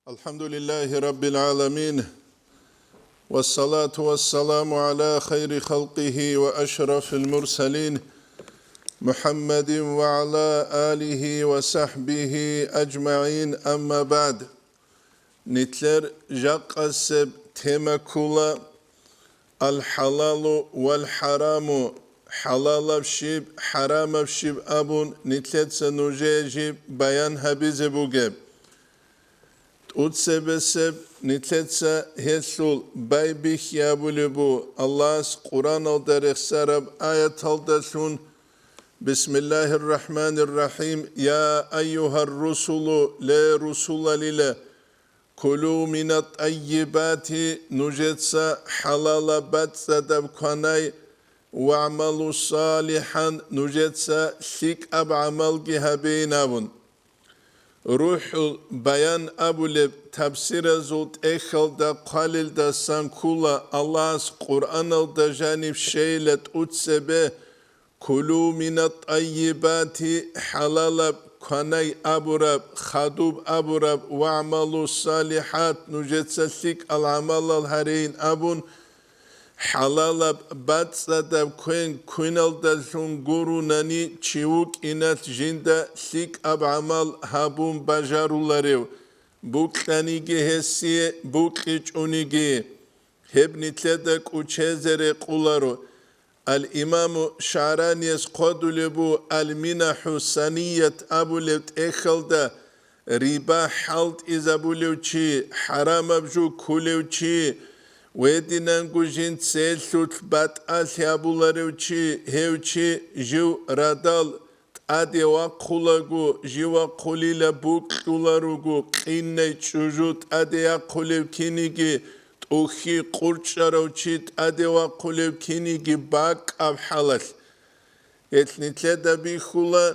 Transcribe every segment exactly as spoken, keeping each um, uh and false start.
الحمد لله رب العالمين، والصلاة والسلام على خير خلقه وأشرف المرسلين، محمد وعلى آله وصحبه أجمعين، أما بعد. Нилъер жакъасеб тема ккола: «Ал-хӀалалу вал-хӀараму», хӀалалаб щиб, хӀарамаб щиб абун, нилъеца нужее жиб баян гьабизе бугеб. ТӀуцебесеб нилъеца гьелъул байбихьи абулеб бу Аллагьас Къуръаналда рехсараб аяталдалъун: «Бисмиллагьир-рахӀманир-рахӀим. Я айюгьар-русулу, ле русулалила, кулу минат-тӀаййибати, нужеца хӀалалаб бацӀцӀадаб кванай, вагӀмалу салихӀан, нужеца лъикӀаб гӀамалги гьабейин», – абун. РухӀул баян абулеб тафсиразул тӀехьалда хъвалелдасан ккола Аллагьас Къуръаналда жаниб щейила тӀуцебе: «Кулу минат-тӀаййибати», хӀалалаб кванай абураб, хадуб абураб, «вагӀмалу салихӀат», нужеца лъикӀал гӀамалал гьарейин абун, хӀалалаб бацӀцӀадаб квен квиналдалъун гурунани чи вукӀиналъ жинда лъикӀаб гӀамал гьабун бажаруларев, букьаниги гьесие, букьичӀониги. Гьеб нилъеда кӀучезе рекъоларо. Ал-Имаму ШагӀраниялъ хъвалеб бу «Ал-МинахӀу Саният» абулеб тӀехьалда: риба хӀалтӀизабулев чи, хӀарамаб жо кколев чи, гьединанго жин целъулъ батӀалъи гьабуларев чи, гьев чи жив радал тӀаде вахъулаго, жив вахъулила букьуларуго, къинай чӀужу тӀаде яхъулев киниги, тӀухьи къурчӀарав чи тӀаде вахъулев киниги бакӀаб хӀалалъ. Гьелъ нилъеда бихьула,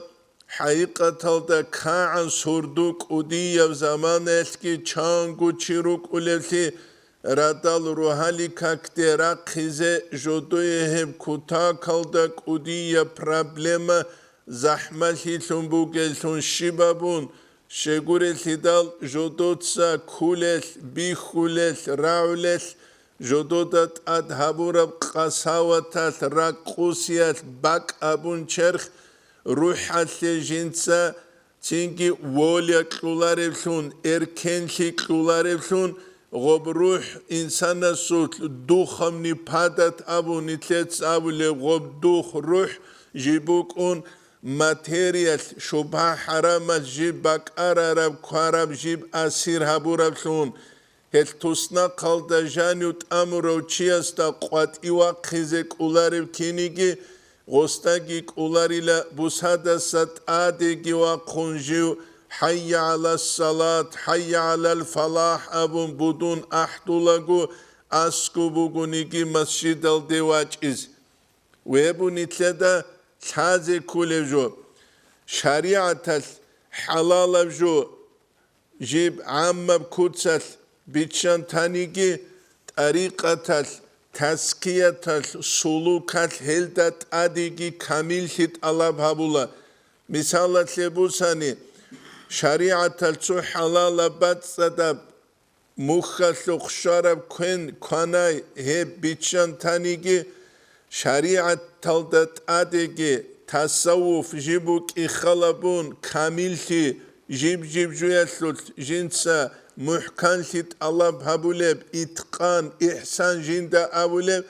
хӀакъикъаталда кагӀан сордо кӀудияб заманаялъги чанго чи рукӀулевлъи, радал рогьалил какде рахъизе жодое гьеб кутакалда кӀудияб проблема, захӀмалъилъун бугеллъун щиб абун, щегурелъидал жодоца кколелъ, бихьулелъ, рагӀулелъ, жодода тӀад гьабураб къасаваталъ, ракӀ къосиялъ бакӀ абун черх, рухӀалъе жинца цинги воля кьолареблъун, эркенлъи кьолареблъун, гъоб рухӀ инсанасулъ духовный падат абун нилъеца абулеб, гъоб дух, рухӀ жиб букӀун, материялъ, шубгьа-хӀарамалъ жиб бакӀарараб, квараб, жиб асир гьабураблъун. Гьелъ туснахъалда жанив тӀамурав чиясда къватӀи вахъизе кӀоларев киниги, гъосдаги кӀоларила, бусадаса тӀадеги вахъун жив, «ХӀайя гӀалас-салат, хӀайя гӀалал-фалахӀ» абун будун ахӀдулаго, аскӀоб бугониги масжидалде вачӀиз. Гьеб бу нилъеда лъазе кколеб жо. ШаригӀаталъ хӀалалаб жо жиб гӀаммаб куцалъ биччан таниги, тӀарикъаталъ, тазкияталъ, сулукалъ гьелда тӀадеги камиллъи тӀалаб гьабула. Мисалалъе бусани, шаригӀаталъ цо хӀалалаб бацӀцӀадаб мухьалъухъ щвараб квен кванай гьеб биччан таниги, шаригӀаталда тӀадеги тасаввуф жиб букӀин халабун, камиллъи жиб-жиб жуялъулъ жинца мухӀканлъи тӀалаб гьабулеб, иткъан, ихсан жинда абулеб,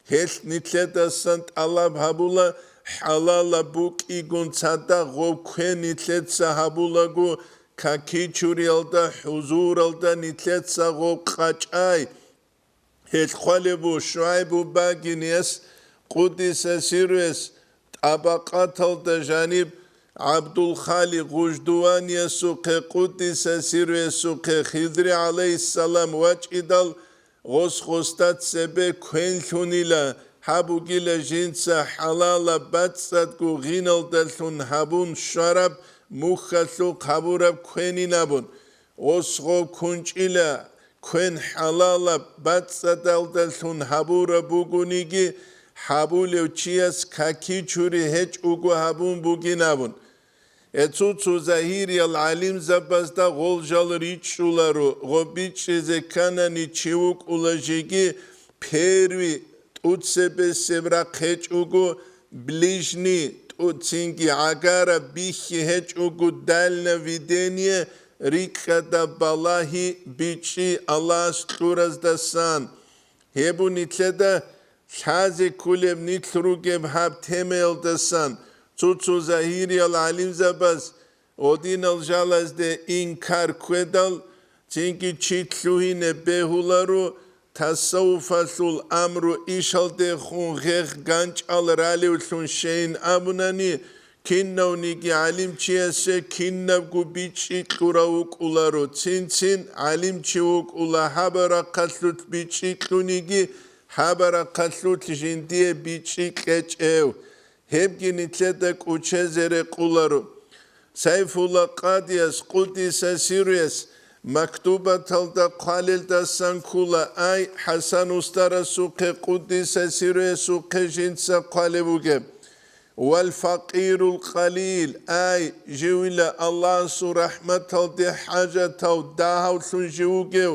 гьелъ нилъедасан тӀалаб гьабула, хӀалалаб букӀигун цадахъ гъов квен нилъеца гьабулаго, какичуриялда, хӀузуралда нилъеца гъов къачӀай. Гьелъ хъвалеб бу ШугӀайбу Багинияс, къуддиса сирруяс, ТӀабакъаталда жаниб ГӀабдулхаликъ Гъуждуваниасухъе, къуддиса сирруясухъе, Хидри гӀалайгьиссалам вачӀидал, гъос-гъосда цебе квен лъунила, гьаб бугила жинца хӀалалаб бацӀцӀадго гъиналдалъун гьабун щвараб, мухьалъухъ гьабураб квенин абун. Гъос-гъов кунчӀила, квен хӀалалаб бацӀцӀадалдалъун гьабураб бугониги, гьабулев чияс какичури гьечӀого гьабун бугин абун. Эцу-цу загьириял гӀалимзабазда гъол жал ричӀчӀуларо, гъо бичӀчӀизе кканани чи вукӀула жеги первый, тӀуцебесеб рахъ гьечӀого, ближний, тӀу-, цинги гӀагараб бихьи гьечӀого, дальновидение, рикӀкӀада балагьи бичӀчӀи Аллагьас кьураздасан. Гьеб бу нилъеда лъазе кколеб нилъ ругеб гьаб темаялдасан. Цо-цо загьириял гӀалимзабаз гъодинал жалазде инкар ккведал, цинги чи лъугьине бегьуларо, тасаввуфалъул амру ишалдехун гъех ганчӀал ралевлъун щейин абунани, кинавниги гӀалимчиясе кинабго бичӀчӀи кьурав вукӀуларо, цин-цин гӀалимчи вукӀула гьабарахъалъулъ бичӀчӀи кьуниги, гьабарахъалъулъ жиндие бичӀчӀи кьечӀев. Гьебги нилъеда кӀучезе рекъоларо. Сайфулла къадияс, къуддиса сируяс, мактубаталда хъвалелдасан ккола, ай, ХӀасан устарасухъе, къуддиса сируясухъе, жинца хъвалеб бугеб. Вал факъирул къалил, ай, живила Аллагьасул рахӀматалде хӀажатав, дагьавлъун жив вугев,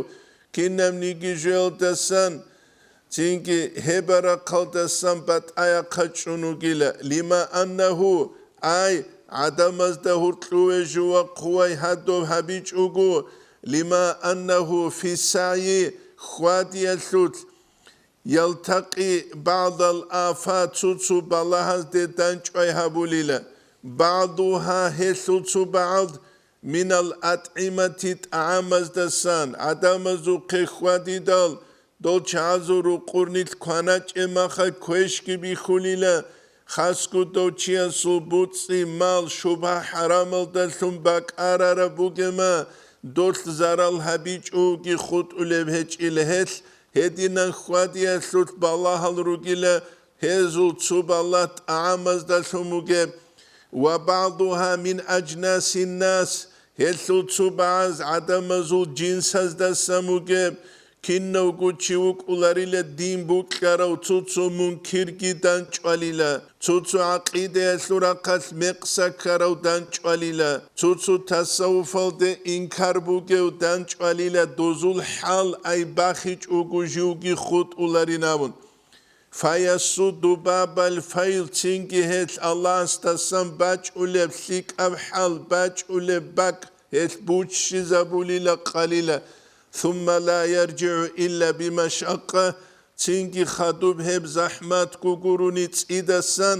кинабниги жоялдасан, цинги гьебарахъалдасан батӀаяхъа чӀун вугила, лима аннагьу, ай, гӀадамазда гьуркьуве жува хъувай гьадов гьабичӀого, лима аннагьу фи сагӀи, хьвадиялъулъ, ялтакъи багӀдал афат, цо-цо балагьазде данчӀвай гьабулила, багӀдугьа, гьелъул цо багӀалд, минал атӀимати, тӀагӀамаздасан, гӀадамазухъе хьвадидал, дол чагӀазул рукъурнилъ кваначӀеб маха квешги бихьулила, хасго дов чиясул буцӀцӀи-мал шубгьа-хӀарамалдалъун бакӀарараб бугема, долъ зарал гьабичӀоги хутӀулеб гьечӀила гьелъ, гьединан хьвадиялъулъ балагьал ругила, гьезул цо балагь тӀагӀамаздалъун бугеб, ва багӀдугьа мин ажнасин нас, гьелъул цо багӀаз гӀадамазул жинсаздасан бугеб, кинавго чи вукӀуларила дин букьарав, цо-цо мункирги данчӀвалила, цо-цо гӀакъидаялъул рахъалъ мекъса ккарав данчӀвалила, цо-цо тасаввуфалде инкар бугев данчӀвалила, дозул хӀал ай бахичӀого живги хутӀуларин абун. Фаясудду бабал файл, цинги гьелъ Аллагьасдасан бачӀулеб лъикӀаб хӀал, бачӀулеб бакӀ гьелъ буччизабулила къалила, сумма ла яржигӀу илла бимашакъа, цинги хадуб гьеб захӀматго гурони цӀидасан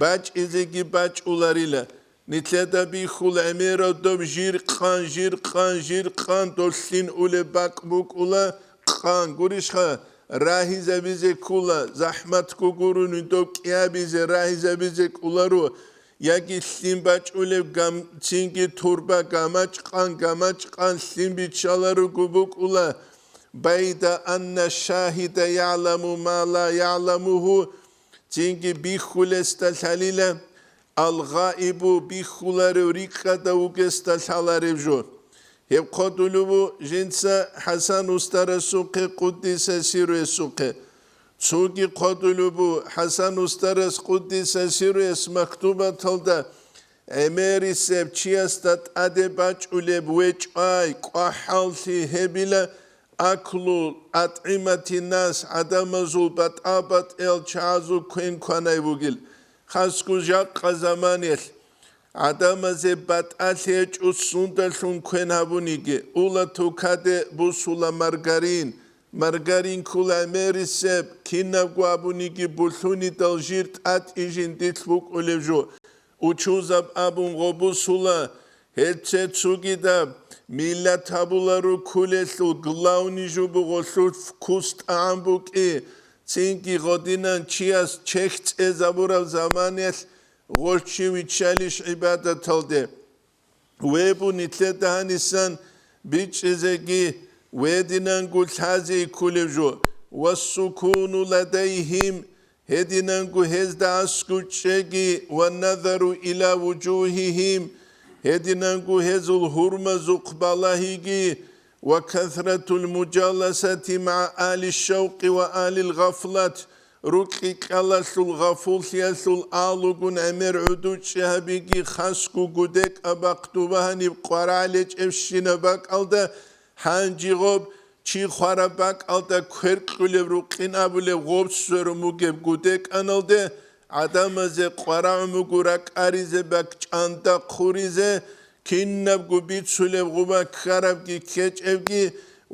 бачӀизеги бачӀуларила. Нилъеда бихьул гӀемерав доб жир къан, жир къан, жир къан, дол лъин улеб бакӀ букӀула, къан гурищха, рагьизабизе ккола, захӀматго гурони доб кӀиабизе, рагьизабизе кӀоларо, яги лъин бачӀулеб гам-, цинги турба, гамачӀ къан, гамачӀ къан лъин биччаларого букӀула, байда анна шагьида ягӀламу ма ла ягӀламугьу, цинги бихьулесда лъалила, Ал-гъаибу, бихьуларев рикӀкӀада вугесда лъалареб жо. Гьеб хъодулеб бу жинца ХӀасан устарасухъе, къуддиса сируясухъе. Цоги хъодулеб бу ХӀасан устарас, къуддиса сируяс, мактубаталда гӀемерисеб чиясда тӀаде бачӀулеб вечӀвай, кӀвахӀаллъи гьебила, аклу атӀимати нас, гӀадамазул батӀа-батӀиял чагӀазул квен кванай вугил. Хасго жакъа заманиялъ гӀадамазе батӀалъи гьечӀо сундалъун квен гьабуниги, ула тукаде бусула маргарин, маргарин ккула гӀемерисеб, кинабго абуниги булъунидал жир тӀатӀи жиндилъ букӀулеб жо. Учузаб абун гъо бусула, гьел цецугидаб миллат гьабуларо кколелъул, главный жо буго гъолъул вкус-тӀагӀам букӀи, цинги гъодинан чияс чехь цӀезабураб заманиялъ гъолъ чи виччалищ гӀибадаталде. Вебу нилъеда гьанисан бичӀчӀизеги, вединанго лъазе кколеб жо, вассукуну ладайгьим, гьединанго гьезда аскӀов чӀеги, ва назару иля вужугьигьим, гьединанго гьезул гьурмазухъ балагьиги, ва касратул мужаласати магӀа али шавкъи ва алил гъафлат, рукьи-кьалалъул гъафуллъиялъул алугун гӀемер гӀудучӀи гьабиги, хасго гудекӀаб бахъдубагьаниб къварагӀ лечӀебщинаб бакӀалда гьанжи гъоб, чи хвараб бакӀалда кверкьулеб рукъин абулеб гъоб сверун бугеб гудекӀаналде, гӀадамазе къварагӀун буго ракӀаризе, бакӀчӀанда хъуризе, кинабго бицулеб гъуба ккарабги ккечӀебги,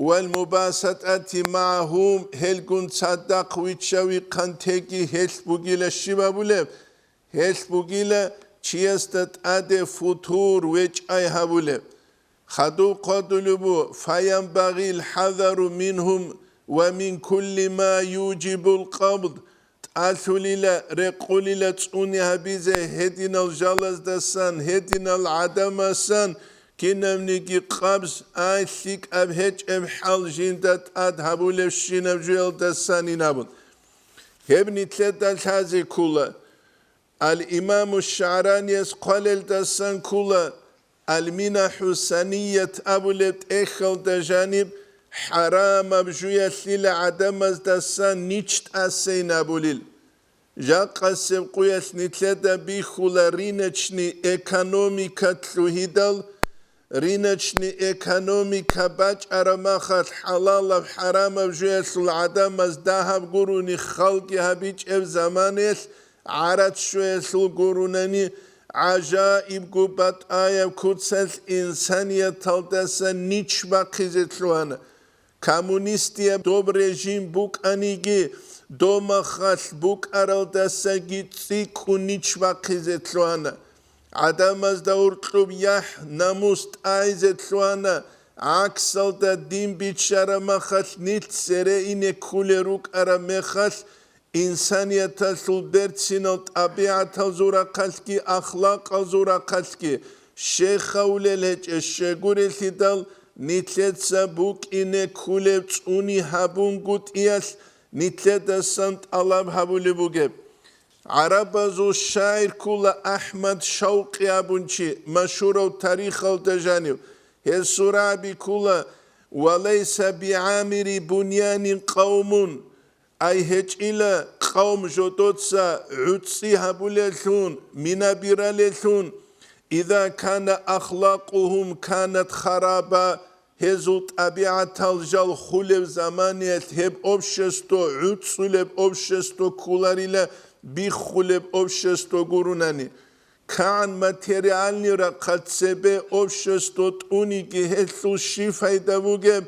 вал мубасатӀати магӀагьум, гьелгун цадахъ виччави хъантеги гьелъ бугила щиб абулеб? Гьелъ бугила чиясда тӀаде футур, вечӀай гьабулеб. Хадуб хъвадулеб бу: «Фаянбагъил хӀазару мингьум ва мин кулли ма южибул къабд», тӀалъулила, рекъулила цӀуни гьабизе гьединал жалаздасан, гьединал гӀадамасан, кинабниги къабз, ай, лъикӀаб гьечӀеб хӀал жинда тӀад гьабулебщинаб жуялдасанин абун. Гьеб нилъеда лъазе ккола. Ал-Имаму ШагӀранияс хъвалелдасан ккола, Ал-Минаху Саният абулеб тӀехьалда жаниб хӀарамаб жуялъила гӀадамаздасан нич тӀасейин абулел. Жакъасеб къуялъ нилъеда бихьула рыночный экономика лъугьидал, рыночный экономика бачӀараб махалъ хӀалалаб-хӀарамаб жуялъул гӀадамаз дагьаб гурони халги гьабичӀеб заманаялъ гӀарац щвеялъул гурунани, гӀажаибго батӀаяб куцалъ инсанияталдаса нич бахъизе лъугьана. Коммунистияб доб режим букӀаниги, доб махалъ букӀаралдасаги цӀикӀкӀун нич бахъизе лъугьана. ГӀадамазда гьоркьоб яхӀ-намус тӀайзе лъугьана, гӀаксалда дин биччараб махалъ нилъ цере ине ккулел рукӀараб мехалъ, инсанияталъул берцинал тӀабигӀаталзул рахъалъги ахлакъалзул рахъалъги щай хавулел гьечӀеб щайгурелъидал, нилъеца букӀине ккулеб цӀуни гьабунгутӀиялъ нилъедасан тӀалаб гьабулеб бугеб. ГӀарабазул шагӀир ккола АхӀмад Шавкъи абун чи, машгьурав тарихалда жанив. Гьесул рагӀаби ккола: «Ва лайса бигӀамири бунянин къавмун», ай гьечӀила къавм жодоца гӀуцӀи гьабулеллъун, мина биралеллъун, «иза кана ахлакъугьум канат хараба», гьезул тӀабигӀатал жал хулеб заманиялъ гьеб общество, гӀуцӀулеб общество кколарила, биххулеб общество гурунани. КигӀан материальный рахъалъ цебе общество тӀуниги, гьелъул щиб пайда бугеб?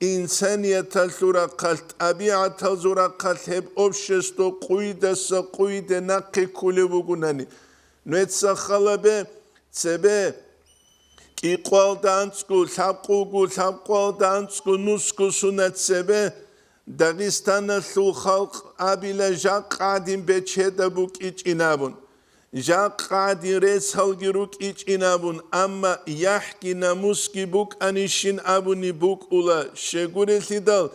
Инсанияталъул рахъалъ, тӀабигӀаталзул рахъалъ гьеб общество къуйдаса къуйде нахъе ккулеб бугунани. Нуеца халабе цебе кӀикъвалда анцӀго, лъабкъого, лъабкъвалда анцӀго нусго сунат цебе Дагъистаналъул халкъ абила жакъа гӀадин бечеда букӀичӀин абун, жакъа гӀадин рецалги рукӀичӀин абун, амма яхӀги намусги букӀанищин абуни букӀула, щайгурелъидал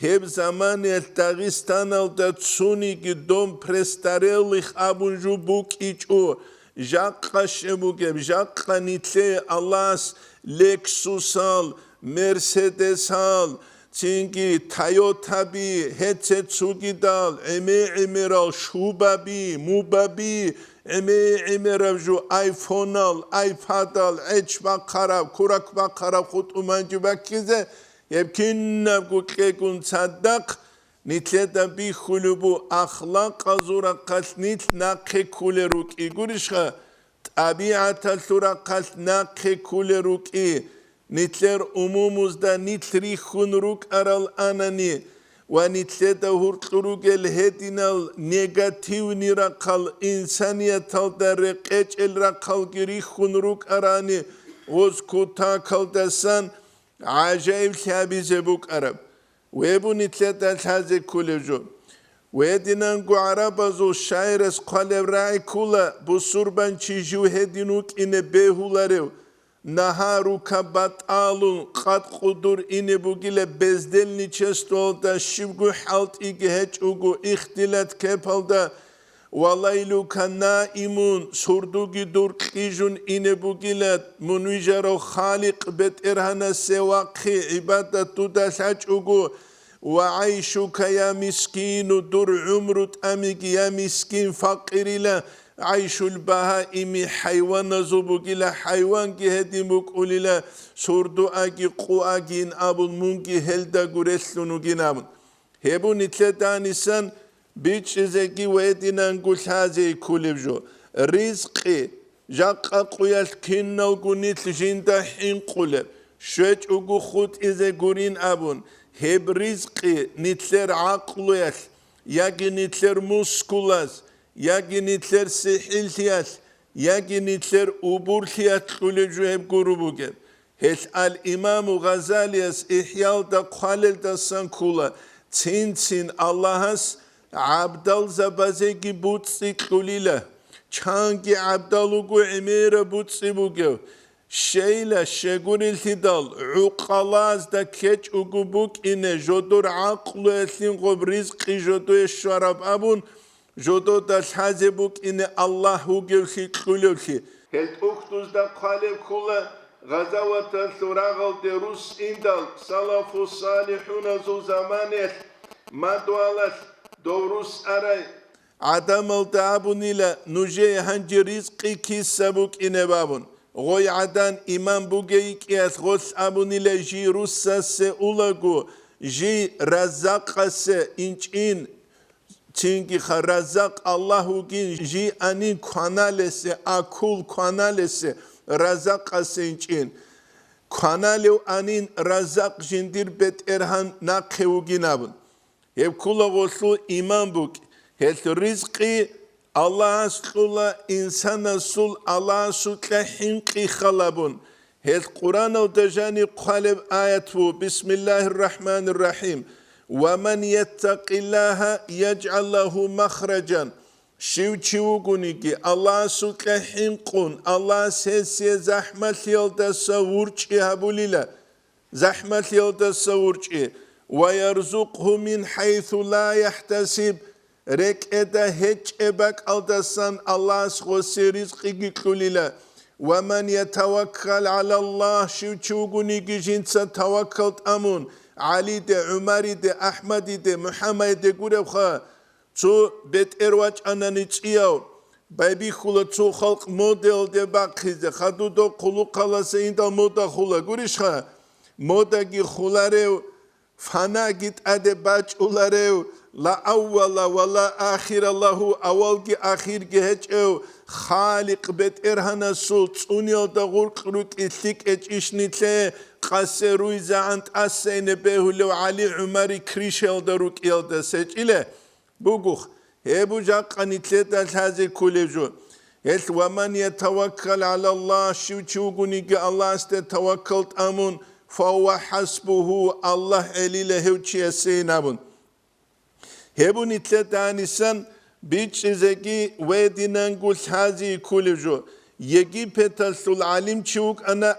гьеб заманаялъ Дагъистаналда цониги дом престарелых абун жо букӀичӀо, жакъа щиб бугеб, жакъа нилъее Аллагьас Лексусал, Мерседесал, цинги Тойотаби, гьецец цогидал гӀемер-гӀемерал шубаби, мубаби, гӀемер-гӀемераб жо айфонал, айпадал, гӀеч бахъараб, курак бахъараб хутӀуманги баккизе, гьеб кинабго кьегун цадахъ, нилъеда бихьулеб бу ахлакъазул рахъалъ нилъ нахъе ккулел рукӀи гурищха, тӀабигӀаталъул рахъалъ нахъе ккулел рукӀи, нилъер умумузда нилъ рихьун рукӀарал анани ва нилъеда гьуркьу ругел гьединал негативный рахъал, инсанияталда рекъечӀел рахъалги рихьун рукӀарани, гъоз кутакалдасан гӀажаиблъи гьабизе букӀараб. Вебу нилъеда лъазе кколев жо. Гьединанго гӀарабазул шагӀирас хъвалеб рагӀи ккола, бусурбанчи жив гьедин вукӀине бегьуларев, нагьа рука батӀалун, къад къудур ине бугила бездельничествоялда, щибго хӀалтӀиги гьечӀого ихтилат кепалда, ва лайлука наимун, сурдуги дур кьижун ине бугила, мун вижарав Халикъ БетӀергьанасе вахъи гӀибадат дуда лъачӀого, Ва гӀайшука, я мискину, дур гӀумру тӀамиги, я мискин, факъирила, гӀайшул багьаими, хӀайваназул бугила, хӀайванги гьедин букӀулила, сурдуаги къуагин абун, мунги гьелда гурелъун вугин абун. Гьеб нилъеда гьанисан бичӀчӀизеги ва гьединанго лъазе кколеб жо. Ризкъи, жакъа къуялъ киналго нилъ жинда хӀинкъулеб, щвечӀого хутӀизе гурин абун, гьеб ризкъи нилъер гӀакълуялъ, яги нилъер мускулаз, яги нилъер сихӀиллъиялъ, яги нилъер убурлъиялъ кьулеб жо гьеб гуро бугеб. Гьелъ ал-Имаму Гъазалияс ИхӀялда хъвалелдасан ккола, цин-цин Аллагьас гӀабдалзабазеги буцӀцӀи кьулила, чанги гӀабдал вуго гӀемераб буцӀцӀи бугев, щейла щегурелъидал гӀукъалазда ккечӀого букӀине жодор гӀакълуялъин гъоб ризкъи жодое щвараб абун, жодода лъазе букӀине Аллагь вугевлъи кьулевлъи. Гьел тӀухьдузда хъвалеб ккола, гъазаваталъул рагъалде рус индал, салафу салихӀуназул заманаялъ мадугьалалъ дов рус арай. ГӀадамалда абунила, нужее гьанже ризкъи киса букӀинеб абун. Гъой гӀадан иман бугей йикӀиялъ гъолъ абунила, жий руссасе улаго, жий Раззакъасе инчӀин. Цинги ха Раззакъ Аллагь вугин, жий анин кваналесе, акул кваналесе, Раззакъасе инчӀин. Кваналев анин Раззакъ жиндир БетӀергьан нахъе вугин абун. Гьеб ккола гъолъул иман букӀ. Гьелъ ризкъи Аллагьас кьула, инсанасул Аллагьасукьа хӀинкъи халабун. Гьелъ Къуръаналда жаниб хъвалеб аят ву, Бисмиллагьир рахӀманир рахӀим. «Ва ман яттакъиллагьа яжгӀал лагьу махражан». Щив чи вугониги, Аллагьасукьа хӀинкъун, Аллагьас гьесие захӀмалъиялдаса вурчӀи гьабулила, захӀмалъиялдаса вурчӀи, «ва ярзукъгьу мин хӀайсу ла яхӀтасиб», рекӀеда гьечӀеб бакӀалдасан Аллагьас гъосе ризкъиги кьулила. «Ва ман ятаваккал гӀалаллагь», щив чи вугониги жинца таваккал тӀамун, ГӀалиде, ГӀумариде, АхӀмадиде, МухӀаммадиде гуребха, цо бетӀер вачӀанани цӀияв, байбихьула цо халкъ модаялде бахъизе, хадудо хъулухъаласа индал мода хула гурищха? Модаги хуларев, фанаги тӀаде бачӀуларев, ла аввала ва ла ахира лагьу, авалги ахирги гьечӀев Халикъ БетӀергьанасул цӀуниялда гъуркь рукӀи лъикӀ гьечӀищ нилъе, къасе руйзагӀан тӀасайне бегьулев ГӀали ГӀумари кришаялда рукӀиялдаса гьечӀила? Бугух, гьеб жакъа нилъеда лъазе кколеб жо. Гьелъ, «Ва ман ятаваккал гӀалаллагь», щив чи вугониги Аллагьасде таваккал тӀамун, «фагьува хӀасбугьу», Аллагь гӀелила гьев чиясейин абун. Гьеб нилъеда гьанисан бичӀчӀизеги ва гьединанго лъазе кколеб жо. Египеталъул гӀалимчи вукӀана,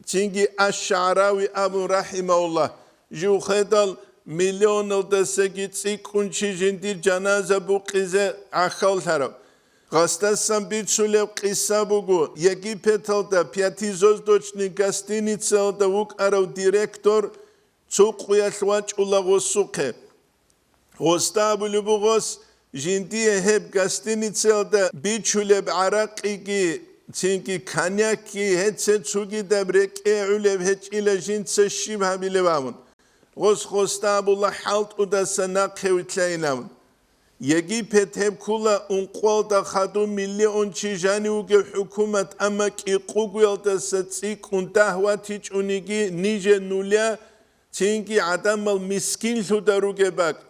цинги Аш-ШагӀрави абун, рахӀимагьуллагь, жив хведал миллионалдасаги цӀикӀкӀун чи жиндир жаназа букъизе гӀахьаллъарав. Гъасдасан бицулеб къиса буго, Египеталда пятизвездочный гостиницаялда вукӀарав директор цо къуялъ вачӀула гъосухъе. Гъосда абулеб буго, жиндие гьеб гостиницаялда бичулеб гӀаракъиги, цинги коньякги гьеце цогидаб рекӀегӀулеб гьечӀила, жинца щиб гьабилеб абун. Гъос гъосда абула хӀалтӀудаса нахъе вилълъайин абун. Египет гьеб ккола ункъоялда хадуб миллион чи жанив вугев хӀукумат, амма кӀикъугоялдаса цӀикӀкӀун дагь ватичӀониги, ниже нуля, цинги гӀадамал мискинлъуда ругеб бакӀ.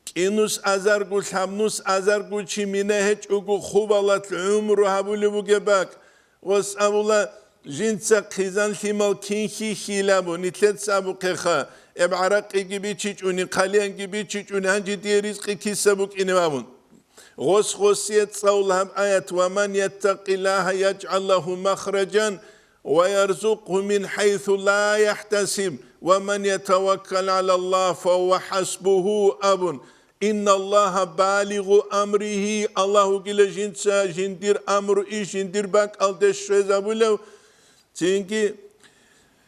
КӀинус азарго, лъабнус азарго чи мина гьечӀого хубалат гӀумру гьабулеб бугеб бакӀ. Гъос абула, жинца хъизан лъимал кин хьихьила абу, нилъеца абухъеха, эб гӀаракъиги бичичӀуни, хъалиянги бичичӀуни, гьанже дие ризкъи киса букӀинев абун. Гъос гъосие цӀалула гьаб аят: «Ва ман яттакъиллагьа яжгӀал лагьу махражан ва ярзукъгьу мин хӀайсу ла яхӀтасиб, ва ман ятаваккал гӀалаллагь фагьува хӀасбугьу», абун. «Инналлагьа балигъу амригьи», Аллагь вугила жинца жиндир амру иш жиндир бакӀалде щвезабулев. Цинги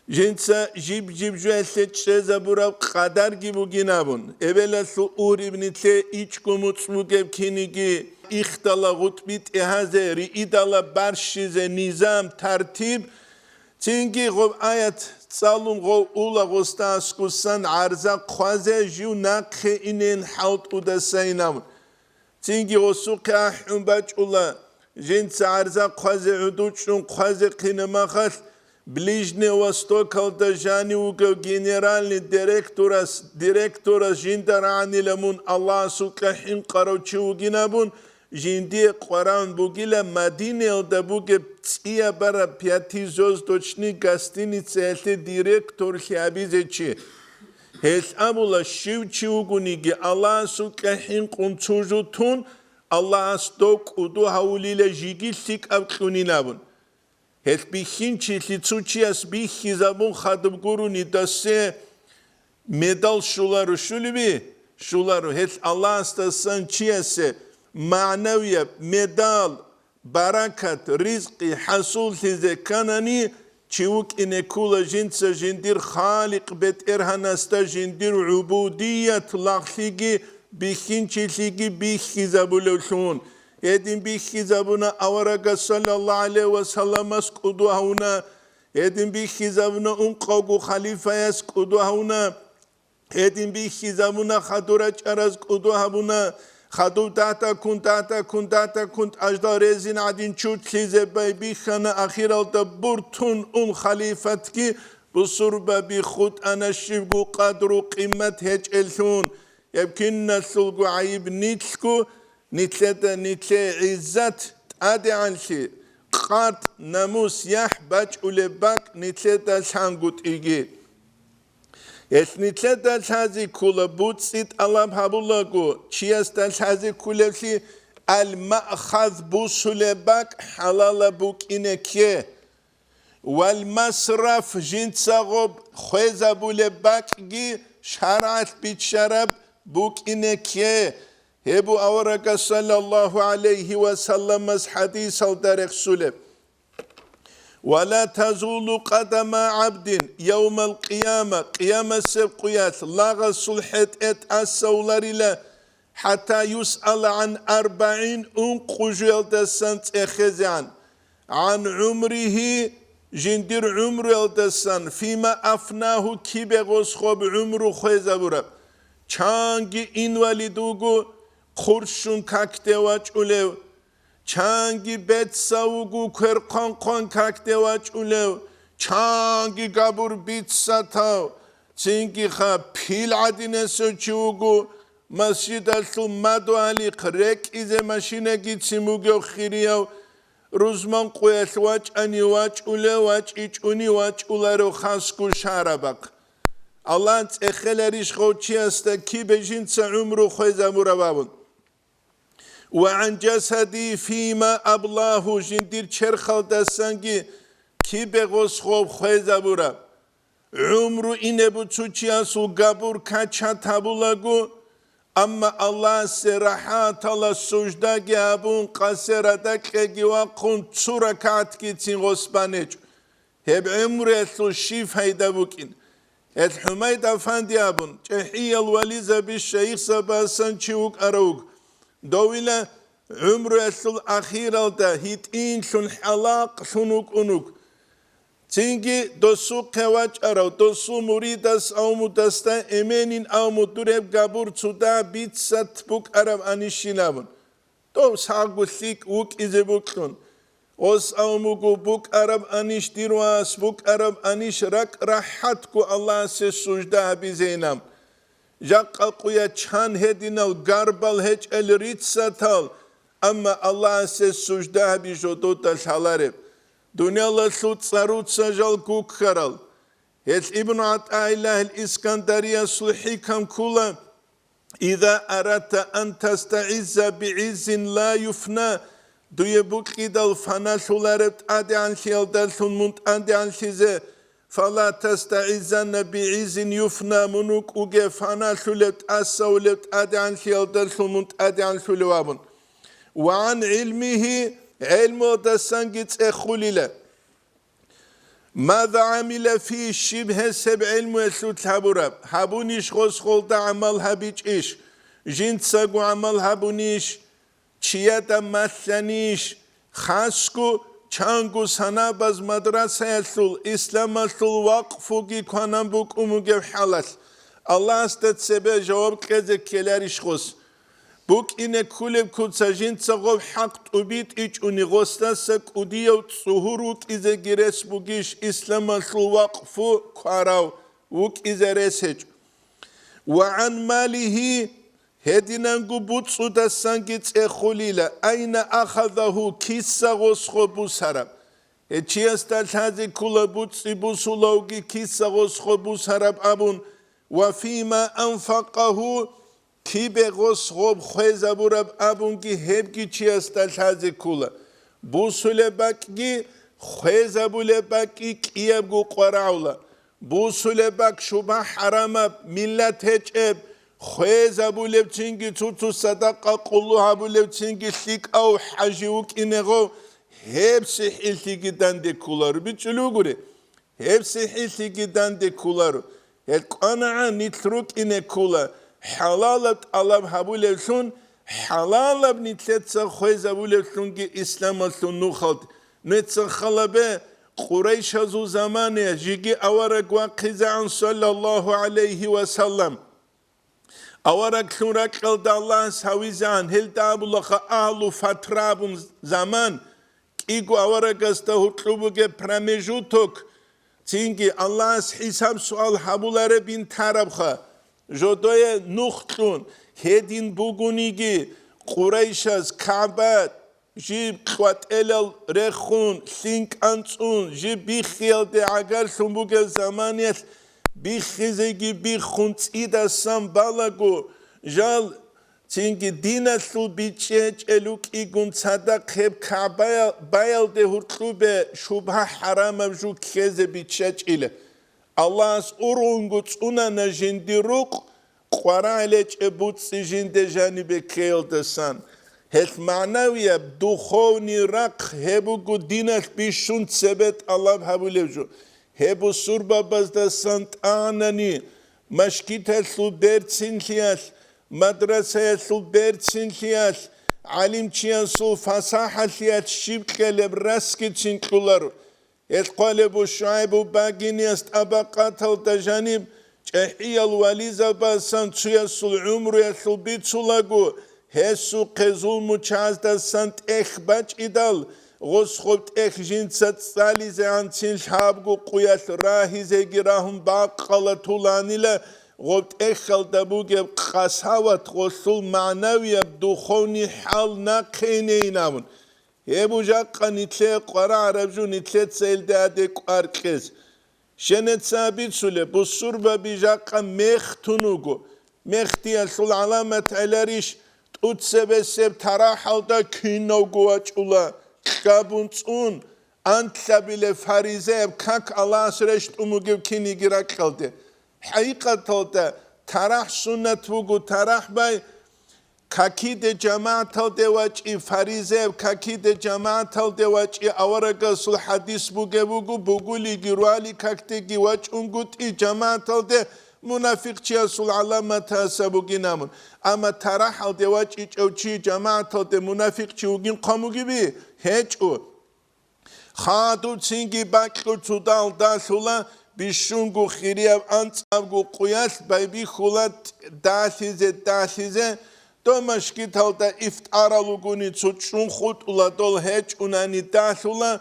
Жинца жиб-жиб жоялъе чӀезабураб къадарги бугин абун, эбелалъул уриб нилъе ичӀго муцӀ бугеб киниги, ихдала гъутӀби тӀегьазе, риидала барщизе низам, тартиб, цинги гъоб аят цӀалун гъов ула гъосда аскусан гӀарза хъвазе, жив нахъе инен хӀалтӀудасайин абун. Цинги гъосухъе ахӀун бачӀула, жинца гӀарза хъвазе гӀуду чӀун хъвазе хъинамахалъ, Ближний Востокалда жанив вугев генеральный директорас, директорас жинда рагӀанила мун Аллагьасукьа хӀинкъарав чи вугин абун, жиндие къваран бугила Мадинаялда бугеб цӀиябараб пятизвёздочный гостиницаялъе директорлъи абизе чи. Гьелъ абула, щив чи вугониги, Аллагьасукьа хӀинкъун цо жо тун, Аллагьас дов кӀуду гьавулила жиги лъикӀаб кьунин абун. Гьелъ бихьинчилъи цо чияс бихьизабун хадуб гурони, досие медал щоларо, щулеби? Щоларо. Гьелъ Аллагьасдасан чиясе магӀнавияб медал, баракат, ризкъи хӀасуллъизе кканани, чи вукӀине ккола жинца жиндир Халикъ БетӀергьанасда жиндир гӀубудият лагълъиги бихьинчилъиги бихьизабулевлъун. Гьедин бихьизабуна аварагас саллаллагьу гӀалайгьи ва салламас кӀуду гьавуна, гьедин бихьизабуна ункъавго халифаяс кӀуду гьавуна. Гьедин бихьизабуна хадур рачӀараз кӀуду гьабуна, хадуб датӀа-ккун, датӀа-ккун, датӀа-ккун тӀаждал резин гӀадин чутлъизе байбихьана, ахиралда буртун ун халифатги бусурбаби хутӀана щибго къадру-къимат гьечӀеллъун. Гьеб киналъулго гӀайиб нилъго, нилъеда нилъее гӀиззат, тӀадегӀанлъи, къад, намус, яхӀ бачӀулеб бакӀ нилъеда лъангутӀиги. Гьелъ нилъеда лъази ккола буцӀи тӀалаб гьабулаго, чиясда лъази кколевлъи, аль-маъхаз бусулеб бакӀ хӀалалаб букӀине кке. Валь-масраф жинца гъоб хвезабулеб бакӀги шаргӀалъ биччараб букӀине кке. Гьеб бу аварагас саллаллагьу гӀалайгьи ва салламас хӀадисалда рехсулеб. Ва ла тазулу къадама гӀабдин явмал къияма, къиямасеб къуялъ лагъасул хӀетӀе тӀасавуларила, хӀатта юсъала гӀан арбагӀин, ункъо жоялдасан цӀехезегӀан, гӀан гӀумригьи, жиндир гӀумруялдасан, фима афнагьу, кибе гъос гъоб гӀумру хвезабураб, чанги инвалид вуго, хъурщун какде вачӀулев, чанги бецав вуго, квер хъван-хъван какде вачӀулев, чанги габур бицатав, цинги ха пил гӀадинасев чи вуго, масжидалъул мадугьалихъ рекӀизе машинагицин бугев хирияв, рузман къуялъ вачӀани вачӀулев, вачӀичӀони вачӀуларев хасго шарабахъ. Аллагь цӀехеларищ гъов чиясда кибе жинца гӀумру хвезабураб абун? Ва гӀан жасади фима аблагьу, жиндир черхалдасанги кибе гъос гъов хвезабураб. ГӀумру ине буцучиясул габур качат гьабулаго, амма Аллагьасе рахӀатала суждаги гьабун, къасе радакьеги вахъун, цо ракагӀатгицин гъос банечӀо. Гьеб гӀумруялъул щиб пайда букӀин? Гьел ХӀумайд афанди абун, чӀехӀиял вализаби, шайихзабасан чи вукӀарав вуго. Довила гӀумруялъул ахиралда гьитӀинлъун хӀалакълъун вукӀун вуго. Цинги досухъе вачӀарав, досул муридас авмудасда эменин авму дуреб габур цуда бицат букӀараб анищин абун. Дов сагъго лъикӀ вукӀизе букьун. Гъос авмуго букӀараб анищ дир вас, букӀараб анищ ракӀ рахӀатго Аллагьасе сужда гьабизейин абун. Жакъа къуя чан гьединал гарбал гьечӀел риццатал, амма Аллагьасе сужда гьаби жодода лъалареб. Дуниялалъул цӀаруца жал гуккарал. Гьелъ Ибну ГӀатаиллагьил Искандариясул хӀикам ккола: «Иза арадта ан тастагӀизза бигӀиззин ла юфна», дуе букӀидал фаналъулареб тӀадегӀанлъиялдалъун мун тӀадегӀанлъизе, «фала тастагӀиззанна бигӀиззин юфна», мун вукӀуге фаналъулеб, тӀасавулеб тӀадегӀанлъиялдалъун мун тӀадегӀанлъулев абун. «Ва гӀан гӀилмигьи», гӀелмуялдасанги цӀехулила. Маза гӀамила фи, щиб гьес гьеб гӀилмуялъулъ гьабураб? Гьабунищ гъос гъолда гӀамал гьабичӀищ? Жинцаго гӀамал гьабунищ? Чияда малъанищ? Хасго чанго санабаз мадрасаялъул, исламалъул вакъфуги кванан букӀун бугеб хӀалалъ, Аллагьасда цебе жаваб кьезе ккеларищ гъос? БукӀине кколеб куца жинца гъоб хӀакъ тӀубитӀичӀони, гъосдаса кӀудияв цӀугьур вукӀизеги рес бугищ исламалъул вакъфу кварав? ВукӀизе рес гьечӀо. Ва гӀан малигьи, гьединанго буцӀцӀудасанги цӀехулила, айна ахазагьу, киса гъос гъоб бусараб? Гьечиясда лъазе ккола буцӀцӀи бусулавги киса гъос гъоб бусараб абун, ва фима анфакъагьу, кибе гъос гъоб хвезабураб абунги гьебги чиясда лъазе ккола. Бусулеб бакӀги, хвезабулеб бакӀги кӀиябго къварагӀула. Бусулеб бакӀ шубгьа-хӀарамаб, миллат гьечӀеб, хвезабулебцинги, цо-цо садакъа къуллу гьабулебцинги лъикӀав хӀажи вукӀинегъов, гьеб сихӀилъиги данде кколаро. БичӀчӀулев гури. Гьеб сихӀилъиги данде кколаро. Гьел кӀванагӀан нилъ рукӀине ккола, хӀалалаб тӀалаб гьабулевлъун, хӀалалаб нилъеца хвезабулевлъунги исламалъул нухалд. Нуеца халабе, Къурайшазул замане жеги авараг вахъизегӀан, саллаллагьу гӀалайгьи ва саллам. Авараглъун ракьалда Аллагьас гьавизегӀан, гьелда абулаха агьлу фатра абун заман, кӀиго аварагасда гьуркьуб бугеб промежуток, цинги Аллагьас хӀисаб-суал гьабуларебин тарабха, жодое нух кьун, гьедин бугониги, Къурайшаз КагӀба жиб кьватӀелал рехун, лъин кӀанцӀун, жиб биххиялде гӀагарлъун бугеб заманиялъ биххизеги биххун цӀидасан балаго, жал цинги диналъул бичӀчӀи гьечӀел рукӀигун цадахъ гьеб КагӀбая-, баялде гьуркьубе шубгьа-хӀарамаб жу ккезе биччачӀила. Аллагьас ургъунго цӀунана жиндир рукъ, къварагӀел гьечӀеб буцӀцӀи жинде жанибе ккеялдасан. Гьелъ магӀнавияб, духовный рахъ гьеб буго диналъ бищун цебе тӀалаб гьабулев жо. Гьеб бусурбабаздасан тӀагӀанани, машгиталъул берцинлъиялъ, мадрасаялъул берцинлъиялъ, гӀалимчиясул фасахӀалъиялъ щиб кьелеб расгицин кьоларо. Гьелъ хъвалеб бу ШугӀайбу багиниялъ тӀабакъаталда жаниб чӀахӀиял вализабасан цуясул гӀумруялъул бицулаго, гьесухъе зулмучаздасан тӀехь бачӀидал, гъос гъоб тӀехь жинца цӀализегӀанцин лъабго къуялъ рагьизеги рагьун бакъала туланила, гъоб тӀехьалда бугеб къасават гъолъул магӀнавияб духовный хӀал нахъейнейин абун. Гьеб жакъа нилъее къварагӀараб жо нилъеца илде гьаде кӀвар кьез. Щенеца бицулеб, бусурбаби жакъа мехтун вуго. Мехтиялъул гӀаламат гӀеларищ, тӀуцебесеб тарахӀалда кинавго вачӀула, кьабун цӀун, антлъабилеб фаризеяб как Аллагьас рещтӀун бугеб киниги ракьалде. ХӀакъикъаталда, тарахӀ суннат вуго, тарахӀ бай, какиде жамагӀаталде вачӀи, фаризеяб какиде жамагӀаталде вачӀи, аварагасул хӀадис бугеб буго, бугулиги руали какдеги вачӀунгутӀи жамагӀаталде мунафикъчиясул гӀаламатаса бугин абун. Амма тарахӀалде вачӀичӀев чи жамагӀаталде мунафикъчи вугин хъван бугеби? ГьечӀо. Хадуб цинги бакьу цудал далъула, бищунго хирияб анцӀабго къуялъ байбихьула далъизе-далъизе, дов машгиталда ифтарал вугони цо чӀун хутӀула, дол гьечӀунани далъула,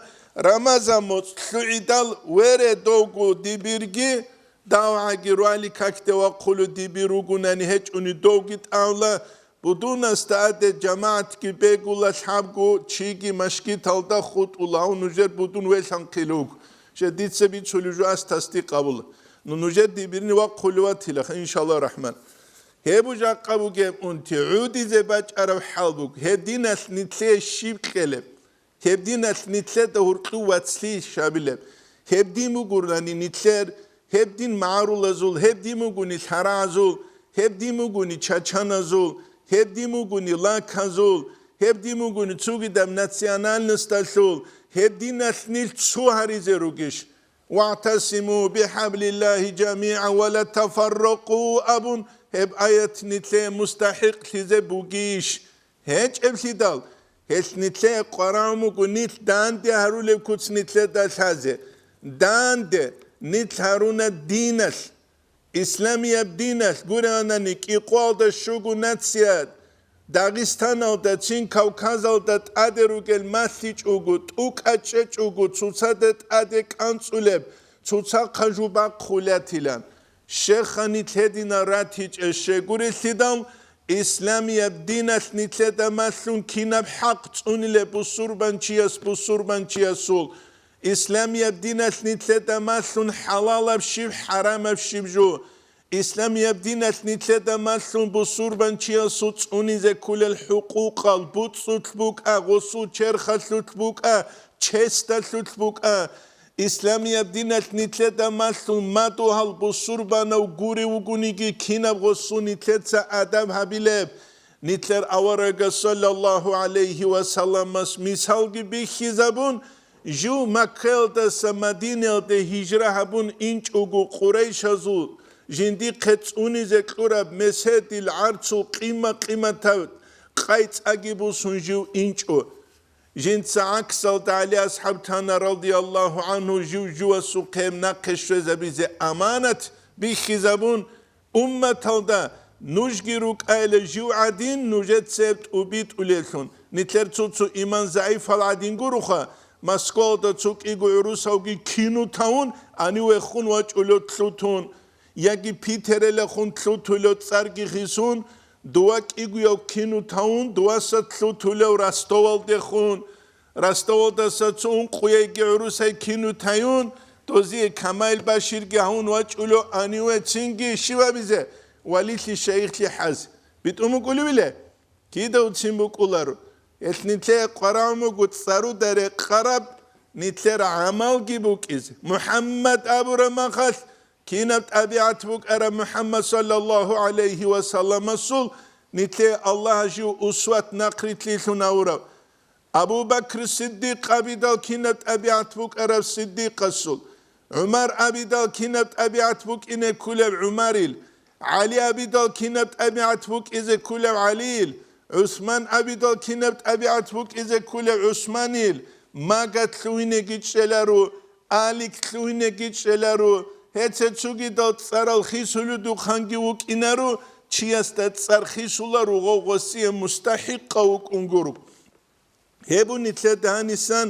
Рамазан моцӀ лъугӀидал вере довго дибирги, давгӀаги руали какде вахъулев дибир ругунани гьечӀуни довги тӀамла, Будунасда аде жамагӀатги бегула, лъабго чиги машгиталда хутӀула, гьав нужер будун велъанхъил вуго. Жер дица бицулев жо ас тасдикъ гьабула. Ну нужер дибирни вахъулев ватилаха, иншалла рахман. Гьеб жакъа бугеб унти гӀудизе бачӀараб хӀал буго. Гьеб диналъ нилъее щиб кьелеб? Гьеб диналъ нилъеда гьуркьу вацлъи шабилеб? Гьеб дин бугурани нилъер, гьеб дин магӀарулазул, гьеб дин бугуни лъарагӀазул, гьеб дин бугуни чачаназул, гьеб дин бугуни лаказул, гьеб дин бугуни цугидаб национальносталъул, гьеб диналъ нилъ цо гьаризе ругищ? «ВагӀтасиму бихӀаблиллагьи жамигӀан ва ла тафарракъу» абун, гьеб аят нилъее мустахӀикълъизе бугищ? ГьечӀеблъидал, гьелъ нилъее къварагӀун буго нилъ данде гьарулеб куц нилъеда лъазе. Данде нилъ гьаруна диналъ, исламияб диналъ гуреанани, кӀикъоялда щуго нацият, Дагъистаналда, цин Кавказалда тӀаде ругел малъичӀого, тӀукӀа чӀечӀого, цоцазда тӀаде кӀанцӀулеб, цоцахъа жубахъулетилан. Щеха нилъ гьединал ратичӀеб щегурелъидал, исламияб диналъ нилъеда малъун кинаб хӀакъ цӀунилеб бусурбанчияс бусурбанчиясул, исламияб диналъ нилъеда малъун хӀалалаб щиб, хӀарамаб щиб жо. Исламияб диналъ нилъеда малъун бусурбанчиясул цӀунизе кколел хӀукъукъал буцӀцӀулъ букӀа, гъосул черхалъулъ букӀа, честалъулъ букӀа. Исламияб диналъ нилъеда малъун мадугьал бусурбанав гурев вугониги, кинаб гъосул нилъеца адаб гьабилеб? Нилъер аварагас, саллаллагьу гӀалайгьи ва салламас мисалги бихьизабун, жив Маккаялдаса Мадинаялде гьижра гьабун инчӀого, къурайшазул жиндихъе цӀунизе кьураб меседил гӀарцул къимма-къиматаб къайцӀаги бусун жив инчӀо. Жинца гӀаксалда ГӀали асхӀаб тана, радияллагьу гӀангьу, жив жувасухъе нахъе щвезабизе аманат бихьизабун, умматалда нужги рукӀайила жив гӀадин, нужеца гьеб тӀубитӀулеллъун. Нилъер цо-цо иман загӀипал гӀадин гуроха, Москвалда цо кӀиго гӀурусавги кину тавун, гьанивехун вачӀулев лъутун, яги Питералехун лъутулев цӀарги хисун, дова кӀигояв кину тавун, дуваса лъутулев Ростовалдехун, Ростовалдаса цо ункъояйги гӀурусай кину тайун, дозие Камаил Баширги гьавун вачӀулев гьаниве цинги щибабизе, валилъи шайихлъи хӀаз. БитӀун букӀулевиле? Кида уцин букӀуларо. Гьелъ нилъее къварагӀун буго цӀаруда рекъараб, нилъер гӀамалги букӀизе. МухӀаммад абураб махалъ, кинаб тӀабигӀат букӀараб МухӀаммад, саллаллагьу гӀалайгьи ва салламасул, нилъее Аллагьас жив усват нахърилълъилъун гьавурав? Абу Бакр Сиддикъ абидал кинаб тӀабигӀат букӀараб Сиддикъасул, ГӀумар абидал кинаб тӀабигӀат букӀине ккулеб ГӀумарил, ГӀали абидал кинаб тӀабигӀат букӀизе ккулеб ГӀалиил, ГӀусман абидал кинаб тӀабигӀат букӀизе ккулеб ГӀусманил, Магат лъугьинеги чӀеларо, Алик лъугьинеги чӀеларо, гьеце цугидал цӀарал хисулудухъанги вукӀинаро, чиясда цӀар хисуларо гъов гъосие мустахӀикъав вукӀун гуро. Гьеб нилъеда гьанисан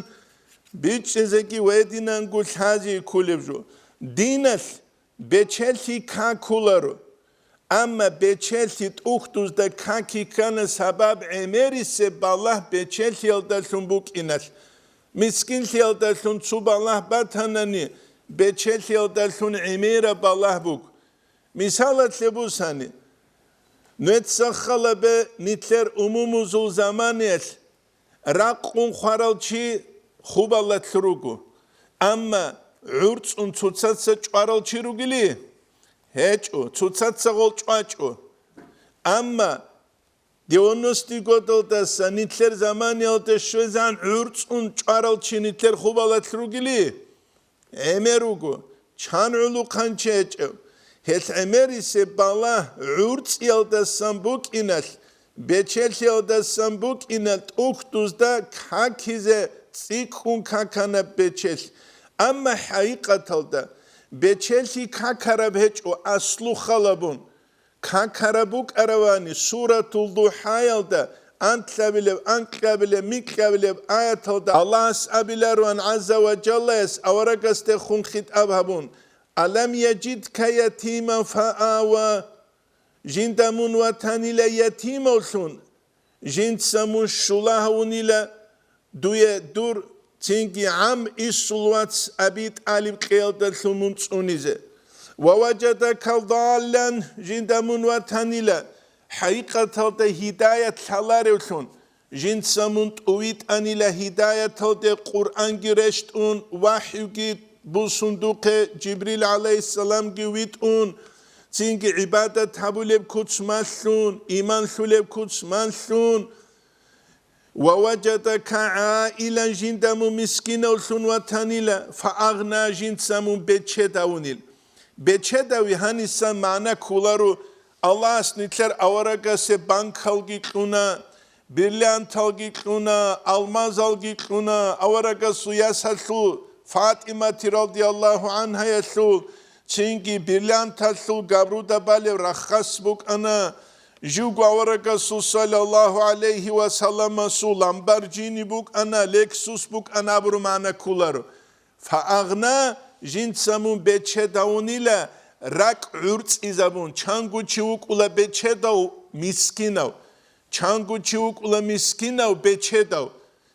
бичӀчӀизеги ва гьединанго лъази кколеб жо. Диналъ бечелъи какуларо. Амма бечелъи тӀухьдузда каки ккана сабаб гӀемерисеб балагь бечелъиялдалъун букӀиналъ. Мискинлъиялдалъун цо балагь батанани, бечелъиялдалъун гӀемераб балагь буго. Мисалалъе бусани, нуеца халабе нилъер умумузул заманаялъ ракъун хварал чи хубалалъ руго, амма гӀурцӀун цоцаца чӀварал чи ругили? ГьечӀо, цоцаца гъол чӀвачӀо. Амма девяностые годалдаса нилъер заманиялда щвезан гӀурцӀун чӀварал чи нилъер хубалалъ ругили? ГӀемер руго, чан гӀулухъанчи гьечӀев. Гьелъ гӀемерисеб балагь гӀурцӀиялдасан букӀиналъ, бечелъиялдасан букӀиналъ тӀухьдузда какизе цӀикӀкӀун каканаб бечелъ. Амма хӀакъикъаталда бечелъи какараб гьечӀо аслу халабун. Какараб букӀаравани, Суратул ДухӀаялда анлъабилеб, анкьабилеб, микьабилеб аяталда Аллагьас абиларуан гӀазза ва жаллаяс аварагасдехун хитӀаб гьабун: «Алам яжидка ятиман фаава», жинда мун ватанила ятимавлъун, жинца мун щула гьавунила дуе дур цинги гӀам исул вац Аби ТӀалиб кьеялдалъун мун цӀунизе. Ва важадака даллан, жинда мун ватанила, хӀакъикъаталда гьидаят лъаларевлъун, жинца мун тӀувитӀанила гьидаяталде Къуръанги рещтӀун, вахӀюги бусун духъе, Жибрил гӀалайгьиссаламги витӀун, цинги гӀибадат гьабулеб куц малъун, иман лъулеб куц малъун, Ва ваджадака гӀаилан, жинда мун мискинавлъун ватанила, фа агъна, жинца мун бечедавунил. Бечедави гьанисан магӀна кколаро, Аллагьас нилъер аварагасе банкалги кьуна, бриллианталги кьуна, алмазалги кьуна, аварагасул ясалъул ФатӀимати радияллагьу гӀанхаялъул, цинги бриллианталъул габруда балеб раххас букӀана, живго аварагасул саллаллагьу гӀалайгьи ва салламасул Ламборджини букӀана, Лексус букӀана абураб магӀна кколаро. Фа агъна, жинца мун бечедавунила ракӀ гӀурцӀизабун, чанго чи вукӀула бечедав, мискинав, чанго чи вукӀула мискинав, бечедав.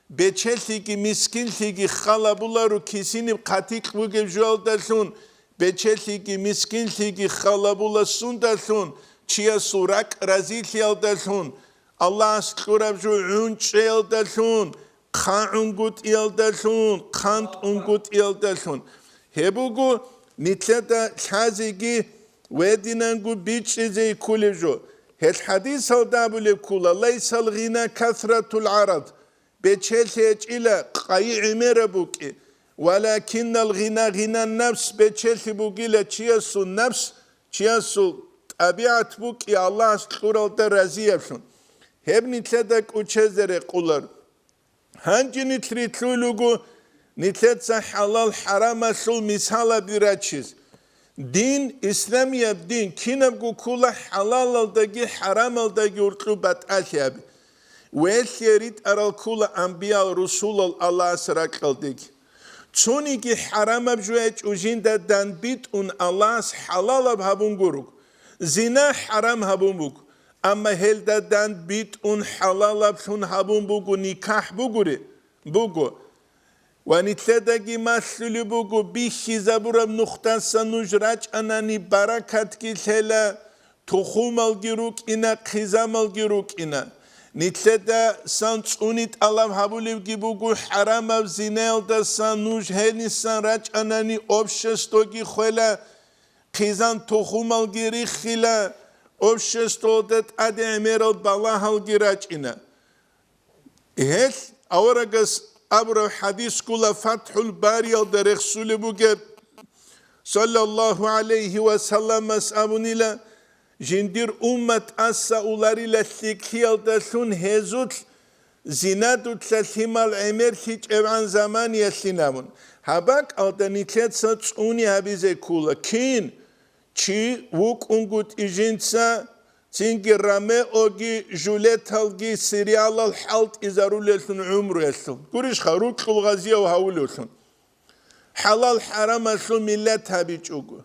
Бечелъиги мискинлъиги халабуларо кисиниб хъатикь бугеб жоялдалъун, бечелъиги мискинлъиги халабула сундалъун, чиясул ракӀ разилъиялдалъун, Аллагьас кьураб жо гӀунчӀеялдалъун, хъагӀунгутӀиялдалъун, хъантӀунгутӀиялдалъун. Гьеб буго нилъеда лъазеги гьединанго бичӀчӀизе кколеб жо. Гьел хӀадисалда абулеб ккола: «Лайсал гъина касратул гӀарад», бечелъи гьечӀила къайи гӀемераб букӀи, «валакиннал гъина гъинан нафс», бечелъи бугила чиясул нафс, чиясул тӀабигӀат букӀи Аллагьас кьуралда разияблъун. Гьеб нилъеда кӀучезе рекъолар. Гьанже нилъ рилълъуй руго нилъеца хӀалал-хӀарамалъул мисалаби рачиз. Дин, исламияб дин, кинабго ккола хӀалалалдаги хӀарамалдаги уркьуб батӀалъи гьаби. Велъие ритӀарал ккола анбиял-русулал Аллагьас ракьалдеги. Цониги хӀарамаб жо гьечӀо жинда данбитӀун Аллагьас хӀалалаб гьабун гуруг. Зина хӀарам гьабун буго, амма гьелда данбитӀун хӀалалаблъун гьабун буго, никахӀ бугури, буго. Ва нилъедаги малъулеб буго, бихьизабураб нухдасан нуж рачӀанани баракатги лъела, тухумалги рукӀина, хъизамалги рукӀина. Нилъедасан цӀуни тӀалаб гьабулебги буго, хӀарамаб зинаялдасан нуж гьенисан рачӀанани обществоги хвела, хъизан тухумалги риххила, обществоялда тӀаде гӀемерал балагьалги рачӀина. Гьелъ аварагас абураб хӀадис ккола ФатхӀул Бариялда рехсулеб бугеб, саллаллагьу гӀалайгьи ва салламас абунила: «Жиндир уммат тӀаса уларила лъикӀлъиялдалъун гьезулъ зинадулъа лъимал гӀемерлъичӀебгӀан заманиялъин», абун. Гьабакъалда нилъеца цӀуни гьабизе ккола: кин чи вукӀунгутӀи жинца, цинги Ромеоги Жюлеталги сериалал хӀалтӀизарулеллъун гӀумруялъул. Гурищха, рукьул гъазияв гьавулевлъун. ХӀалал-хӀарамалъул миллат гьабичӀого.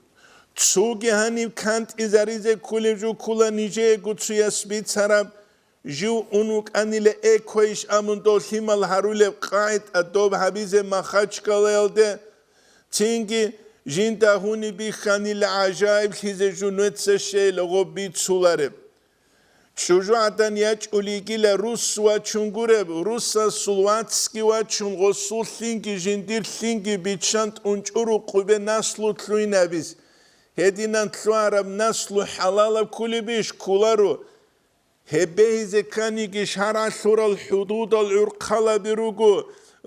Цоги гьаниб кантӀизаризе кколеб жо ккола нижеего цояс бицараб, жив ун вукӀанила эквайищ абун дов лъимал гьарулеб къагӀида доб гьабизе Махачкалаялде, цинги жинда гьуни бихьанила гӀажаиблъизе жунуца щейила гъоб бицулареб. ЧӀужугӀадан ячӀулигила рус вачун гуреб, русасул вацги вачун гъосул лъинги жиндир лъинги биччан тӀунчӀуру къубе наслу лъугьинабиз. Гьединан лъугьараб наслу хӀалалаб кколебищ? Кколаро. Гьеб бегьизе кканиги шаргӀалъурал хӀудудал гӀурхъалаби руго,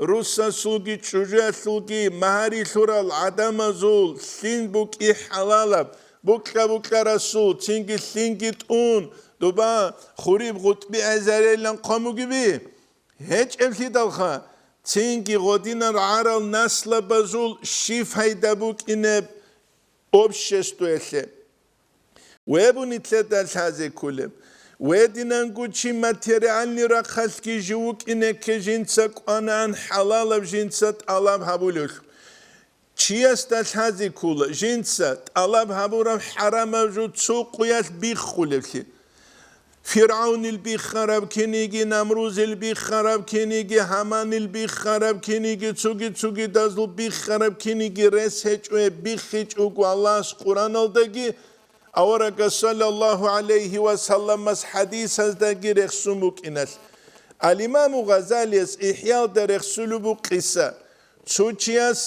русасулги чӀужуялъулги магьарилъурал гӀадамазул лъин букӀи хӀалалаб, букьа-букьарасул, цинги лъинги тӀун, дуба хуриб гъутӀби гӀезарейилан хъван бугеби? ГьечӀеблъидалха, цинги гъодинан гӀарал наслабазул щиб пайда букӀинеб обществоялъе. Вебуни лъеда лъазе кколеб. Вединанго чи материальный рахъалъги жив вукӀинеке жинца кӀванаан хӀалалаб жинца тӀалаб гьабулевлъ. Чиясда лъазе ккола жинца тӀалаб гьабураб хӀарамаб жо цо къуялъ биххулевлъи. ФиргӀавнил биххараб киниги, Намрузил биххараб киниги, Гьаманил биххараб киниги, цуги-цугидазул биххараб киниги рес гьечӀо, гьеб биххичӀого Аллагьас Къураналдаги, аварагас саллаллагьу гӀалайгьи ва салламас хӀадисаздаги рехсун букӀиналъ. Ал-Имаму Гъазалияс ИхӀялда рехсулеб буго къиса. Цо чияс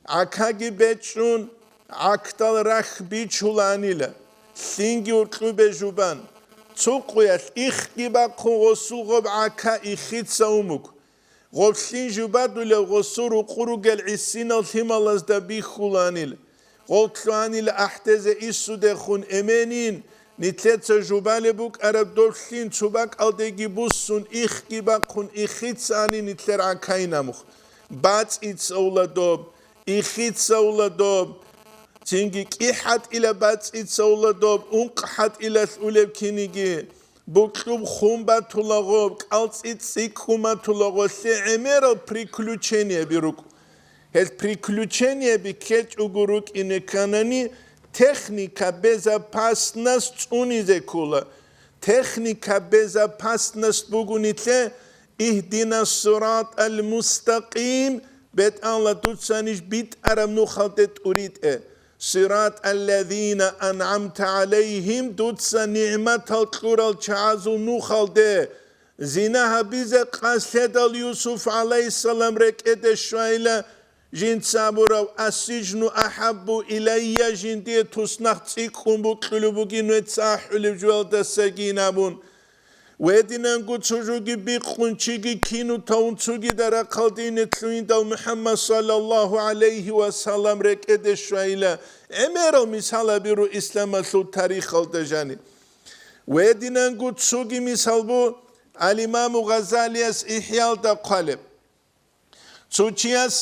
гӀакаги бечӀчӀун, гӀакдал рахь бичулаанила, лъинги уркьубе жубан. Цо къуялъ ихги бахъун гъосул гъоб гӀака ихица умук. Гъоблъин жубадулев гъосул рукъу ругел гӀисинал лъималазда бихьуланил. Гъол лъугьанил ахӀдезе иссудехун эменин, нилъеца жубалеб букӀараб доблъин цо бакӀалдеги буссун, ихги бахъун ихицани нилъер гӀакайин амухъ. БацӀица ула доб, ихица ула доб, цинги кӀихӀатӀила бацӀица ула доб, ункъхӀатӀилалъ улеб киниги. Букьуб хун батулаго, кӀалцӀи цӀикӀкӀун батулаго, лъе гӀемерал приключенияби рукӀ. Гьел приключенияби ккечӀого рукӀине кканани, техника безопасность цӀунизе ккола. Техника безопасность буго нилъе, «Игьдина сиратал мустакъим», бетӀалла дуца ниж битӀараб нухалде тӀуритӀе. «Сиратал лазина ан'амта гӀалайгьим», дуца нигӀматал кьурал чагӀазул нухалде. Зина гьабизе къаслъедал Юсуф гӀалайгьиссалам рекӀеде щвайила, жинца абурав: «Ассижну ахӀаббу илайя», жиндие туснахъ цӀикӀкӀун букьулеб бугин вецца ахӀулеб жуялдасагин абун. Гьединанго цо жоги бикъун чиги кину тавун цогида рахъалде ине лъугьиндал МухӀаммад саллаллагьу гӀалайгьи ва саллам рекӀеде щвайила, гӀемерал мисалаби ру исламалъул тарихалда жани. Гьединанго цоги мисал бу Ал-Имаму Гъазалияс ИхӀялда хъвалеб. Цо чияс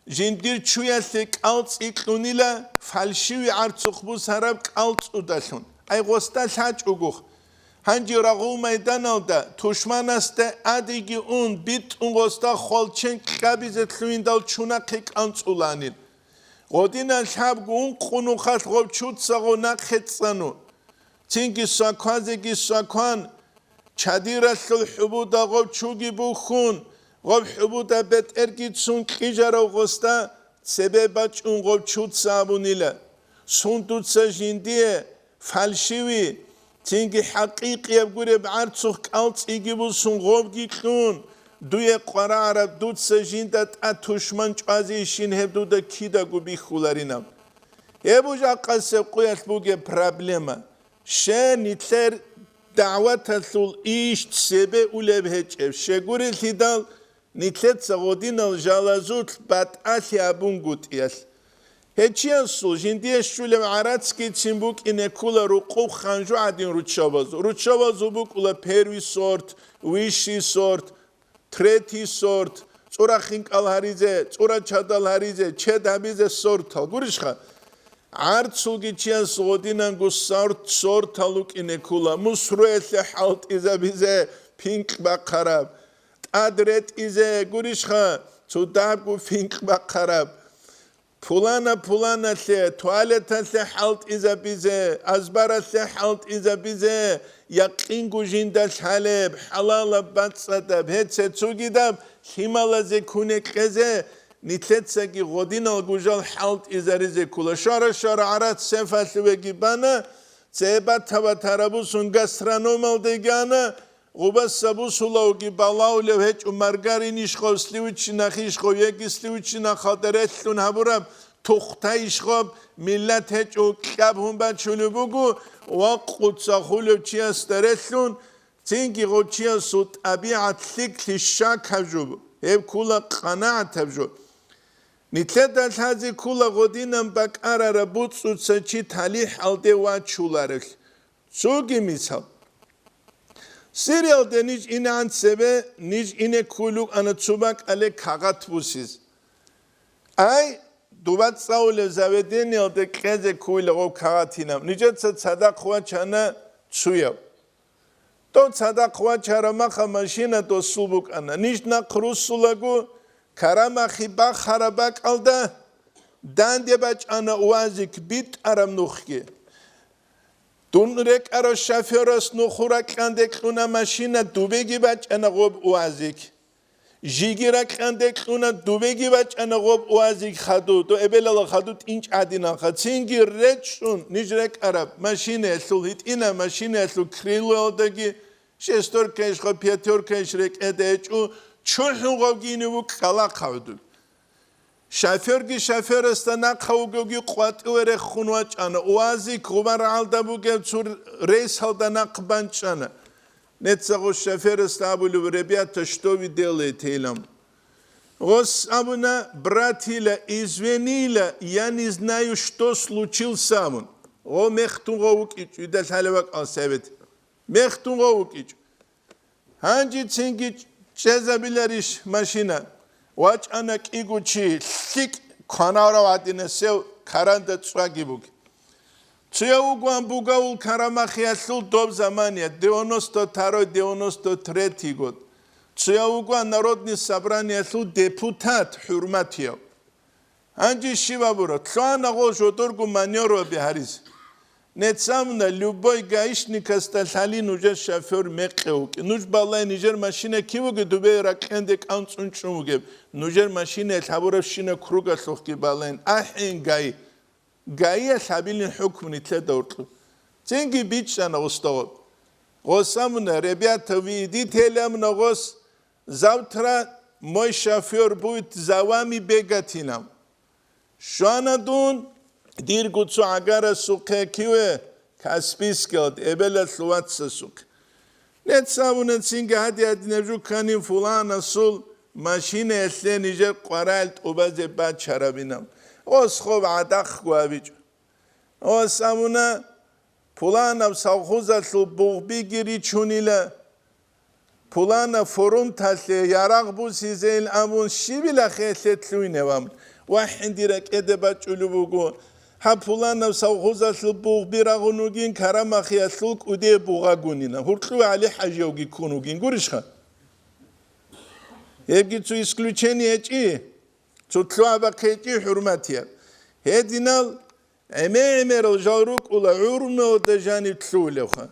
жиндир чуялъе кӀалцӀи кьунила фальшивый гӀарцухъ бусараб кӀалцӀудалъун. Ай, гъосда лъачӀого. Гьанже рагъул майданалда тушманасда адиги ун, битӀун гъосда хвалчен кьабизе лъугьиндал чунахъе кӀанцӀуланил. Гъодинан лъабго ункъо нухалъ гъов чуцаго нахъе цӀану. Цинги сваквазеги свакван, чадиралъул хӀубуда гъов чуги бухьун, гъов хӀубуда бетӀерги цун кьижарав гъосда цебе бачӀун гъов чуца абунила: «Сундуца жиндие фальшивый, цинги хӀакъикъияб гуреб гӀарцухъ кӀалцӀиги бусун гъовги кьун, дуе къварагӀараб дуца жинда тӀад тушман чӀвазейищин гьеб дуда кидаго бихьуларинаб?» Гьеб жакъасеб къуялъ бугеб проблема. Щай нилъер дагӀваталъул иш цебе улеб гьечӀеб, щегурелъидал нилъеца гъодинал жалазулъ батӀалъи абунгутӀиялъ. Гьечиясул жиндие щулеб гӀарацгицин букӀине ккула рукъуб ханжу гӀадин руччабазул. Руччабазул букӀула первый сорт, высший сорт, третий сорт, цӀура хинкӀал гьаризе, цӀура чадал гьаризе, чед гьабизе сортал. Гурищха? ГӀарцулги чияс гъодинанго сорт, сортал вукӀине ккула. Мусруялъе хӀалтӀизабизе пинкь бахъараб, тӀад ретӀизе, гурищха, цо дагьабго пинкь бахъараб. Пулана-пуланалъе, туалеталъе хӀалтӀизабизе, азбаралъе хӀалтӀизабизе, якъинго жинда лъалеб, хӀалалаб, бацӀцӀадаб, гьеце цогидаб лъималазе куне кьезе, нилъецаги гъодинал гужал хӀалтӀизаризе ккула. Щвара-щвара гӀарац сефалъувеги бана, цебе бата-батарабусун гастрономалдеги ана, Гъубаса бусулавги балаулев гьечӀо, маргарин ишгъов, сливочный нахи ишгъов, еги сливочный нахалда релълъун гьабураб тухта ишгъов, миллат гьечӀо, кьабгьун бачулеб буго, ва къуца хулев чиясда релълъун, цинги гъов чиясул тӀабигӀат лъикӀлъи щакаб жо, гьеб ккула къанагӀатаб жо. Нилъеда лъазе ккула гъодинан бакӀарараб буцӀцӀуца чи талихӀалде вачуларелъ. Цоги мисал. Сириялде ниж инегӀан цебе, ниж ине ккулукӀана цо бакӀалде кагъат бусиз. Ай, дуба цӀалулев заведениялде кьезе ккуйла гъов кагъатинаб. Нижеца цадахъ вачана цуяв. Дов цадахъ вачараб маха машина досул букӀана. Ниж нахъ руссулаго, карамахи бахараб бакӀалда данде бачӀана уазик битӀараб нухги. Дун рекӀарав шофёрас нуху ракьанде кьуна машина, дубеги бачӀана гъоб уазик. Жиги ракьанде кьуна, дубеги бачӀана гъоб уазик хаду, до эбелала хаду тӀинчӀ гӀадиналха. Цинги речӀчӀун ниж рекӀараб машинаялъул гьитӀина, машинаялъул крылоялдаги шестеркаищха, пятёркаищ рекӀеде гьечӀо, чӀухӀун гъавгине вукӀ ккалахъ гӀодоб. Шофёрги шофёрасда нахъа вугевги къватӀиве рехун вачӀана, УАЗик гъубан рагӀалда бугев цо рейсалда нахъ банчӀана. Нецаго шофёрасда абулев: «Ребята, что вы делаете?» Илам. Гъос абуна: «Братила, извинила, я не знаю, что случился», абун. Гъо мехтун гъо вукӀичӀо, ида лъалев вакӀал совет. Мехтун гъо вукӀичӀо. Гьанжецинги чӀезабиларищ машина? ВачӀана кӀиго чи, лъикӀ кванарав гӀадинасев, каранда цӀваги буги. Цуяв вугоан бугавул карамахиялъул доб замания, девяносто второй, девяносто третий год. Цуяв вугоан Народный собраниялъул депутат хӀурматияв. Гьанже щиб абураб? Лъугьана гъо жодорго манёрваби гьаризе. Нецамуна, любой гаишникасда лъали нужер шофёр мекъи вукӀи. Нуж балай, нижер машина кив вугеб, дубе ракьенде кӀанцӀун чӀун вугеб. Нужер машинаялъ гьабурабщина кругалъухъги балай. АхӀен, ГАИ. ГАИялъ гьабилин хӀукму нилъеда уркьу. Цинги бичӀчӀана устагъоб. Гъосамуна, ребята, вы идите, лямуна гъос, завтра мой шофёр будет за вами бегать, илам. Щвана дун, дирго цо гӀагарасухъе киве, Каспийскалда, эбелалъул вацасухъе. Нецавуна цинги гьади-гьадинаб жо кканин, фуланасул машинаялъе нижер къварал тӀубазе бачарабинаб. Гъос хоб гӀадахъго абичӀо. Гъос абуна, пуланаб совхозалъул бугъбиги ричунила, пуланаб форумталъе ярагъ бусизейин абун щибила хелъе лъугьиневан ва хӀинди ракӀеде бачӀулеб буго. Гьаб пуланаб совхозалъул бугъби рагъун вугин, Карамахиялъул кӀудияб бугъагунила, гьуркьув ГӀали-ХӀажиявги ккун вугин, гурищха? Гьебги цо исключение гьечӀи, цо лъугьа-бахъи гьечӀи, хӀурматиял. Гьединал ГӀемер-гӀемерал жал рукӀула гӀурмалда жанив лъугьулевха.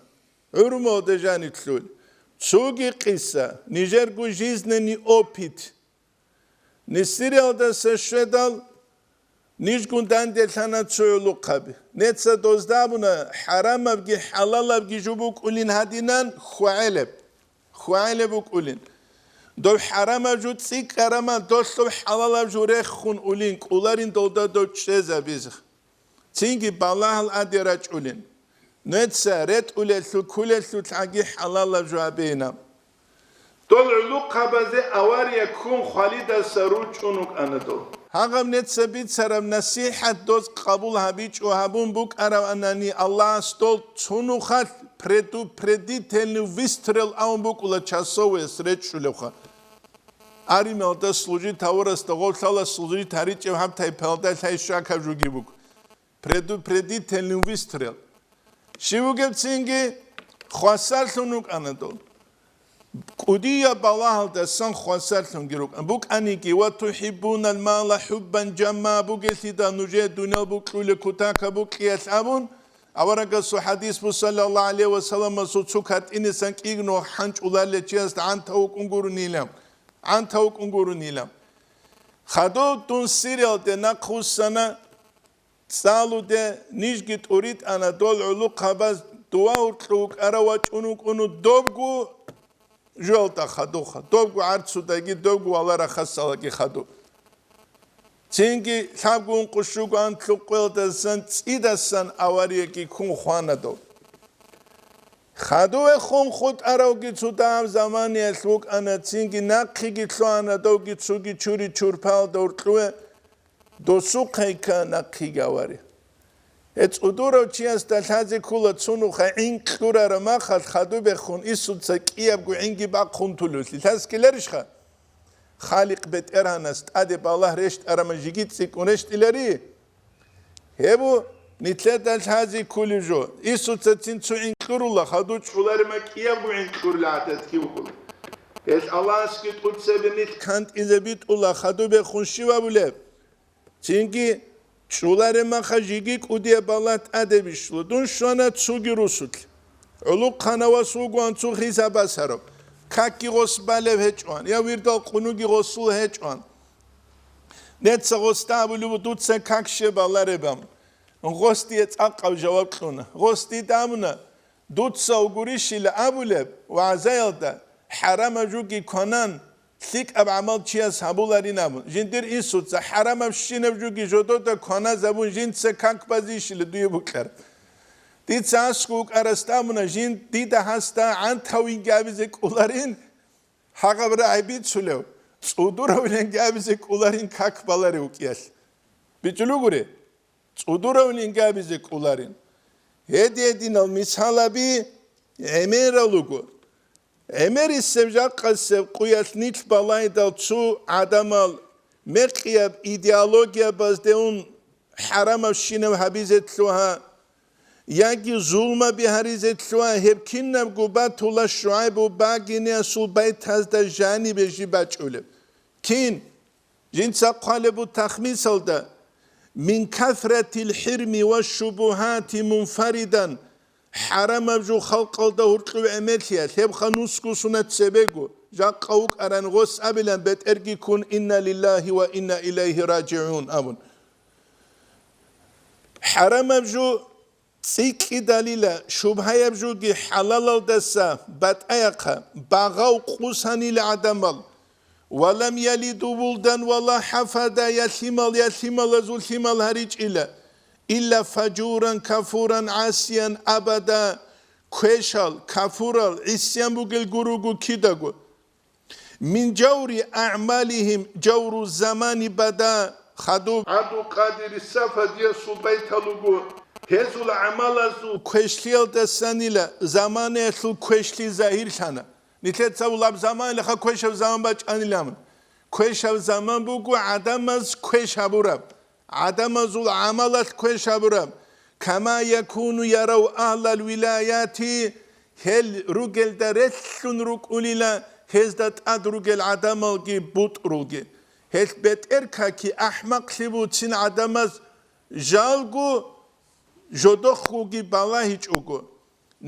ГӀурмалда жанив лъугьулев. Цоги къиса, нижерго жизненный опыт. Несириялдаса щведал, нижгун данделъана цо гӀулухъаби. Неца дозда абуна, хӀарамабги хӀалалабги жо букӀулин гьадинан хьвагӀелеб. ХьвагӀелеб букӀулин. Дов хӀарамаб жо цӀикӀкӀарамал, долъуб хӀалалаб жо рехун улин, кӀоларин долда дов чӀезабизе. Цинги балагьал аде рачӀулин. Нуеца ретӀулелъул, ккулелъул лъаги хӀалалаб жо гьабейина. Дол гӀулухъабазе авария ккун хвалидаса ручӀун вукӀана дол. Гьагъаб неца бицараб насихӀат доз къабул гьабичӀо гьабун букӀараванани Аллагьас дол цунухъалъ предупредительный выстрел авун букӀула часовояс речӀчӀулевха. Армиялда служить гьавурасда гъов лъала служить гьаричӀев гьаб тайпаялда лъай щвакаб жуги буго. Предупредительный выстрел. Щив вугебцинги хвасарлъун вукӀана дол. КӀудияб балагьалдасан хвасарлъунги рукӀана. БукӀаниги, «Ва тухӀиббунал мала хӀуббан жамма», бугелъидал нужее дуниял букьулеб кутакаб букӀиялъ абун, аварагасул хӀадис буго, саллаллагьу гӀалайгьи ва салламасул, цо катӀинасан кӀигно хӀанчӀуларилев чиясда гӀанта вукӀун гурунила. ГӀанта вукӀун гурунила. Хадув дун Сириялде нахъвуссана, цӀалуде нижги тӀуритӀана дол гӀулухъабаз, дова гьуркьу вукӀарав вачӀун вукӀуну добго жоялда хадуха, добго гӀарцудаги, добго валарахасалаги хадуб. Цинги лъабго ункъо щуго анлъукъуялдасан цӀидасан аварияги ккун хвана дов. Хадуве хун хутӀаравги цо дагьаб заманиялъ вукӀана, цинги нахъеги лъугьана довги цоги чури чурпалда уркьуве досухъайка нахъеги авария. Гье, цӀудурав чиясда лъазе ккола цунуха гӀин кьурара махалъ хадубехун Исуца кӀиябго гӀинги бахъун тулевлъи. Лъаскиларищха? Халикъ БетӀергьанас тӀаде балагь рещтӀараман жиги цӀикӀкӀун рещтӀилари? Гьеб нилъеда лъази ккулев жо. Исуцацин цо гӀинкьурула, хадуб чӀуларима кӀиябго гӀинкьурла гӀадатги вукӀула. Гьелъ Аллагьасги тӀуцаби нилъ кантӀизе битӀула, хадубехун щив абулеб? Цинги чӀуларемаха жиги кӀудияб балагь тӀаде бищула. Дун щвана цуги русулъ. ГӀулухъанав вас вугоан цо хисаб басараб. Какги гъос балев гьечӀоан, я вирдал къунуги гъосул гьечӀоан. Неца гъосда абулеб, дуца как щиб балареб? Гъос дие цӀакъаб жаваб кьуна. Гъос дида абуна, дуца гурищила абулеб вагӀзаялда, хӀарамаб жуги кванан, лъикӀаб гӀамал чияс гьабуларин абун, жиндир инсуца хӀарамаб щинаб жуги жодода кваназабун жинца как базейищила дуе букӀар. Дица аскӀов вукӀарасда абуна, жин дида гьасда гӀантавинги абизе кӀоларин, гьагъаб рагӀи бицулев, цӀудуравиланги абизе кӀоларин как баларев вукӀиялъ. БичӀчӀулугури, цӀудуравиланги абизе кӀоларин. Гьедин-гьединал мисалаби гӀемерал руго. ГӀемерисеб жакъасеб къуялъ нилъ балайдал цо гӀадамал мекъияб идеологиябазде ун хӀарамабщинаб гьабизе лъугьа, яги зулмаби гьаризе лъугьа, гьеб кинабго батула ШугӀайбу багиниасул байтазда жанибе жиб бачӀулеб. Кин? Жинца хъвалеб бу тахмисалда: «Мин кафратил хӀирми ва шубугьати мунфаридан», хӀарамаб жо халкъалда гьуркьув гӀемерлъиялъ, гьеб ханусго сунат цебего, жакъа вукӀаран гъос абилан бетӀерги ккун: «Инна лиллагьи ва инна илайгьи ражигӀун», – абун. ХӀарамаб жо цӀикӀкӀидалила, шубгьаяб жоги хӀалалалдаса батӀаяхъа, багъав къусанила гӀадамал. «Ва лам ялиду вулдан ва ла хафада», я лъимал, я лъималазул лъимал гьаричӀила, «илла фажуран кафуран гӀасиян абада», квешал, кафурал, гӀисиян бугел гуруго кидаго. «Мин жаври аъмалихим жавру замани бада», хадуб ГӀабдулкъадир Сафадиясул байтал руго, гьезул гӀамалазул квешлъиялдасанила заманаялъул квешлъи загьирлъана. Нилъеца улаб заманалъха квешаб заман бачӀанилан. Квешаб заман буго гӀадамаз квеш гьабураб. ГӀадамазул гӀамалалъ квеш гьабураб, «кама якуну ярав агьлал вилаяти», гьел ругелда релълъун рукӀулила гьезда тӀад ругел гӀадамалги бутӀрулги. Гьел бетӀер каки ахӀмакълъи буцин гӀадамаз жалго, жодохъуги балагьичӀого.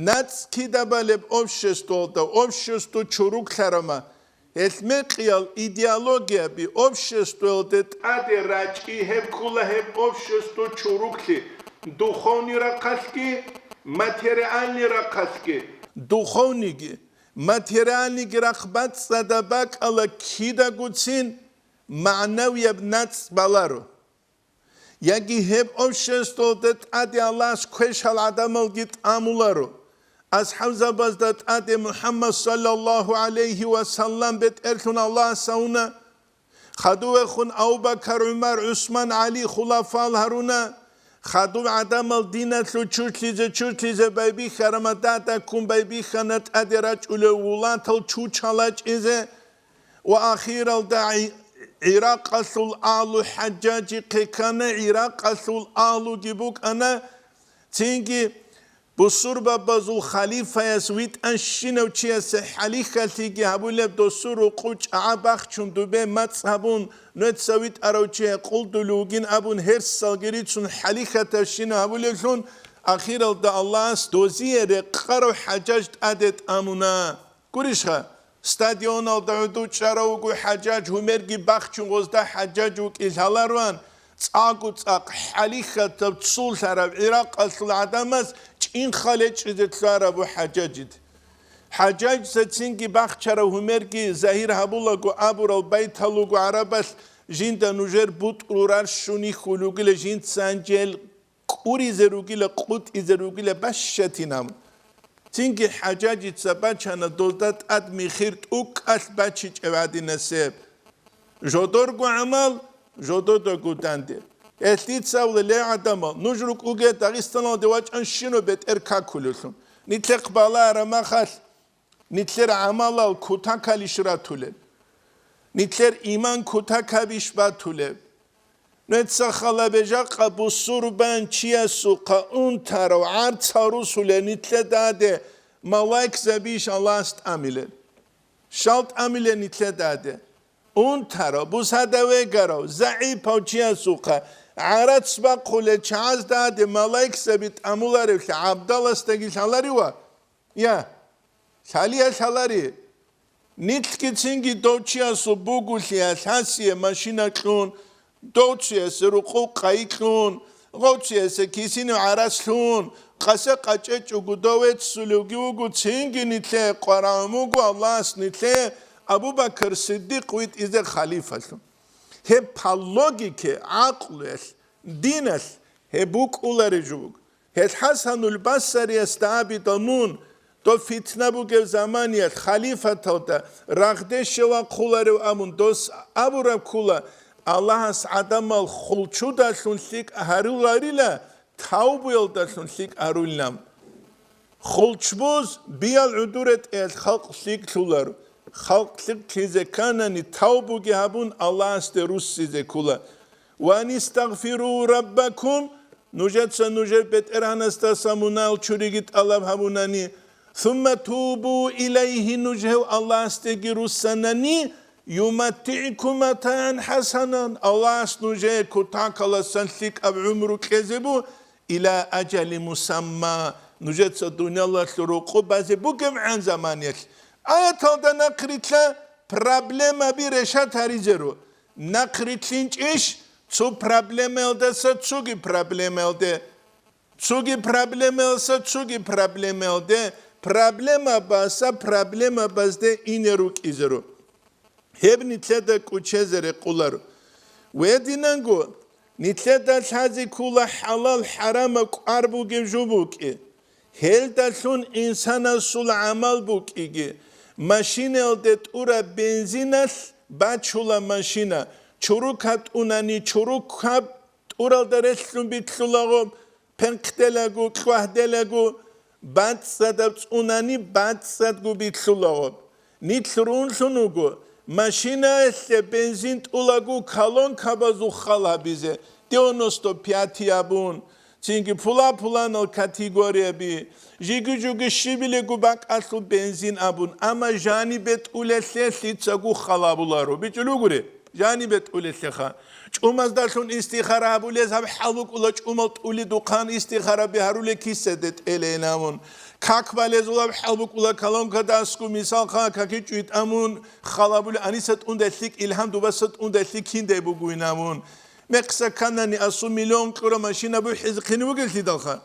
НацӀ кида балеб обществоялда, общество чуруклъарама, гьелъ мекъиял идеологияби обществоялде тӀаде рачӀи, гьеб ккула гьеб общество чуруклъи, духовный рахъалъги, материальный рахъалъги. Духовныйги, материальныйги рахъ бацӀцӀадаб бакӀала кидагоцин магӀнавияб нацӀ баларо. Яги гьеб обществоялда тӀаде Аллагьас квешал гӀадамалги тӀамуларо. АсхӀабзабазда тӀаде МухӀаммад саллаллагьу гӀалайгьи ва саллам бетӀерлъун Аллагьас гьавуна. Хадувехун Абу-Бакар, ГӀумар, ГӀусман, ГӀали хулафал гьаруна. Хадуб гӀадамал диналъул чуртлъизе-чуртлъизе байбихьарама дада ккун байбихьана тӀаде рачӀулев вулатал чучал рачӀизе. Ва ахиралда гӀи-, ГӀиракъалъул агьлу ХӀажжаджихъе ккана, ГӀиракъалъул агьлуги букӀана, цинги бусурбабазул халифаяс витӀанщинав чиясе хӀалихьалъиги гьабулеб, досул рукъу чӀагӀа бахчун дубе мацӀ гьабун, нуца витӀарав чи гьекъулдулев вугин абун гьерсалги рицун хӀалихьатабщина гьабулевлъун, ахиралда Аллагьас дозие рекъарав ХӀажжадж тӀаде тӀамуна. Гурищха, стадионалда гӀуду чӀарав вуго ХӀажжадж, гьумерги бахчун гъозда ХӀажжадж вукӀин лъалароан, цӀакъго цӀакъ хӀалихьатаб цулъараб ГӀиракъалъул гӀадамаз чӀинхъа лечӀизе лъугьарабу ХӀажжаджид. ХӀажжаджица цинги бахчарав гьумерги загьир гьабулаго абурал байтал руго гӀарабалъ, жинда нужер бутӀрул рарщуни хьул ругила жинца гьанжел кӀуризе ругила, къутӀизе ругила бащатинаб. Цинги ХӀажжаджица бачана дозда тӀад михир тӀукӀалъ бачичӀеб гӀадинасеб. Жодорго гӀамал, жододаго данде. Гьелъ дица абула, ле гӀадамал, нуж рукӀуге Дагъистаналде вачӀан щинав бетӀер какулевлъун. Нилъехъ балагьараб махалъ, нилъер гӀамалал кутакалищ ратулел? Нилъер иман кутакабищ батулеб? Нуца хала бежакъа бусурбан чиясухъа унтарав гӀарцал русулел нилъедаде малайкзабищ Аллагьас тӀамилел? Щал тӀамилел нилъедаде? Унтарав, бусада вегарав, загӀипав чиясухъа гӀарац бахъулел чагӀаздаде малайкзаби тӀамуларевлъи гӀабдаласдаги лъаларива? Я, лъалия лъалари. Нилъгицинги дов чиясул бугулъиялъ гьасие машина кьун, дов чиясе рукъу къайи кьун, гъов чиясе кисинив гӀарац лъун, къасе къачӀечӀого дов веццулевги вуго, цинги нилъее къварагӀун вуго Аллагьас нилъее Абу Бакр Сиддикъ витӀизе халифалъун. Гьеб по логике, гӀакълуялъ, диналъ гьеб букӀулареб жо буго. Гьел ХӀасанул Басариясда абидал мун, дов фитна бугеб заманиялъ халифаталда рагъде щвей вахъуларев абун дос абураб ккула, Аллагьас гӀадамал хулчудалъун лъикӀ гьаруларила, тавбуялдалъун лъикӀ гьарулилан. Хулчбуз биял гӀодор ретӀел халкъ лъикӀлъуларо. Халкъ лъикӀлъизе кканани, тавбуги гьабун, Аллагьасде руссизе ккула. «Ва анистагъфиру раббакум», нужеца нужер БетӀергьанасдаса мунагьал чуриги тӀалаб гьабунани, «сумма тубу илайгьи», нуж гьев Аллагьасдеги руссанани, «юматтигӀкум матагӀан хӀасанан», Аллагьас нужее кутакаласан лъикӀаб гӀумру кьезе бу, «иля ажали мусамма», нужеца дуниялалъул рокъоб базе бугебгӀан заманиялъ. Аяталда нахърилълъа проблемаби решат гьаризе ру. НахърилълъинчӀищ цо проблемаялдаса цоги проблемаялде, цоги проблемаялдаса цоги проблемаялде, проблемабаса проблемабазде ине рукӀизе ру. Гьеб нилъеда кӀучезе рекъоларо. Гьединанго, нилъеда лъазе ккола хӀалал-хӀарамаб кӀвар бугеб жо букӀи. Гьелдалъун инсанасул гӀамал букӀиги. Машинаялде тӀураб бензиналъ бачула машина. Чурукаб тӀунани, чурукаб тӀуралда релълъун битлъулаго, пенхъделаго, кьвагьделаго, бацӀцӀадаб цӀунани бацӀцӀадго битлъулаго. Нилъ рунлъун вуго, машинаялъе бензин тӀулаго колонкабазул хал гьабизе, девяносто пятый абун, цинги пула-пуланал категорияби, жиги-жуги щибилего бакӀалъул бензин абун, амма жанибе тӀулелъе лъицаго хал гьабуларо. БичӀчӀулев гури? Жанибе тӀулелъеха. ЧӀумаздалъун истихара гьабулез гьаб хӀал букӀула, чӀумал тӀулидухъан истихараби гьаруле кисаде тӀелейин абун. Как балезул гьаб хӀал букӀула, колонкада аскӀу мисалха каки чӀуй тӀамун, хал гьабули, аниса тӀундай лъикӀ, илгьам дубаса тӀундай лъикӀ киндай бугуйин абун. Мекъса канани асу миллион кьура машина бухӀизехъин бугеллъидалха.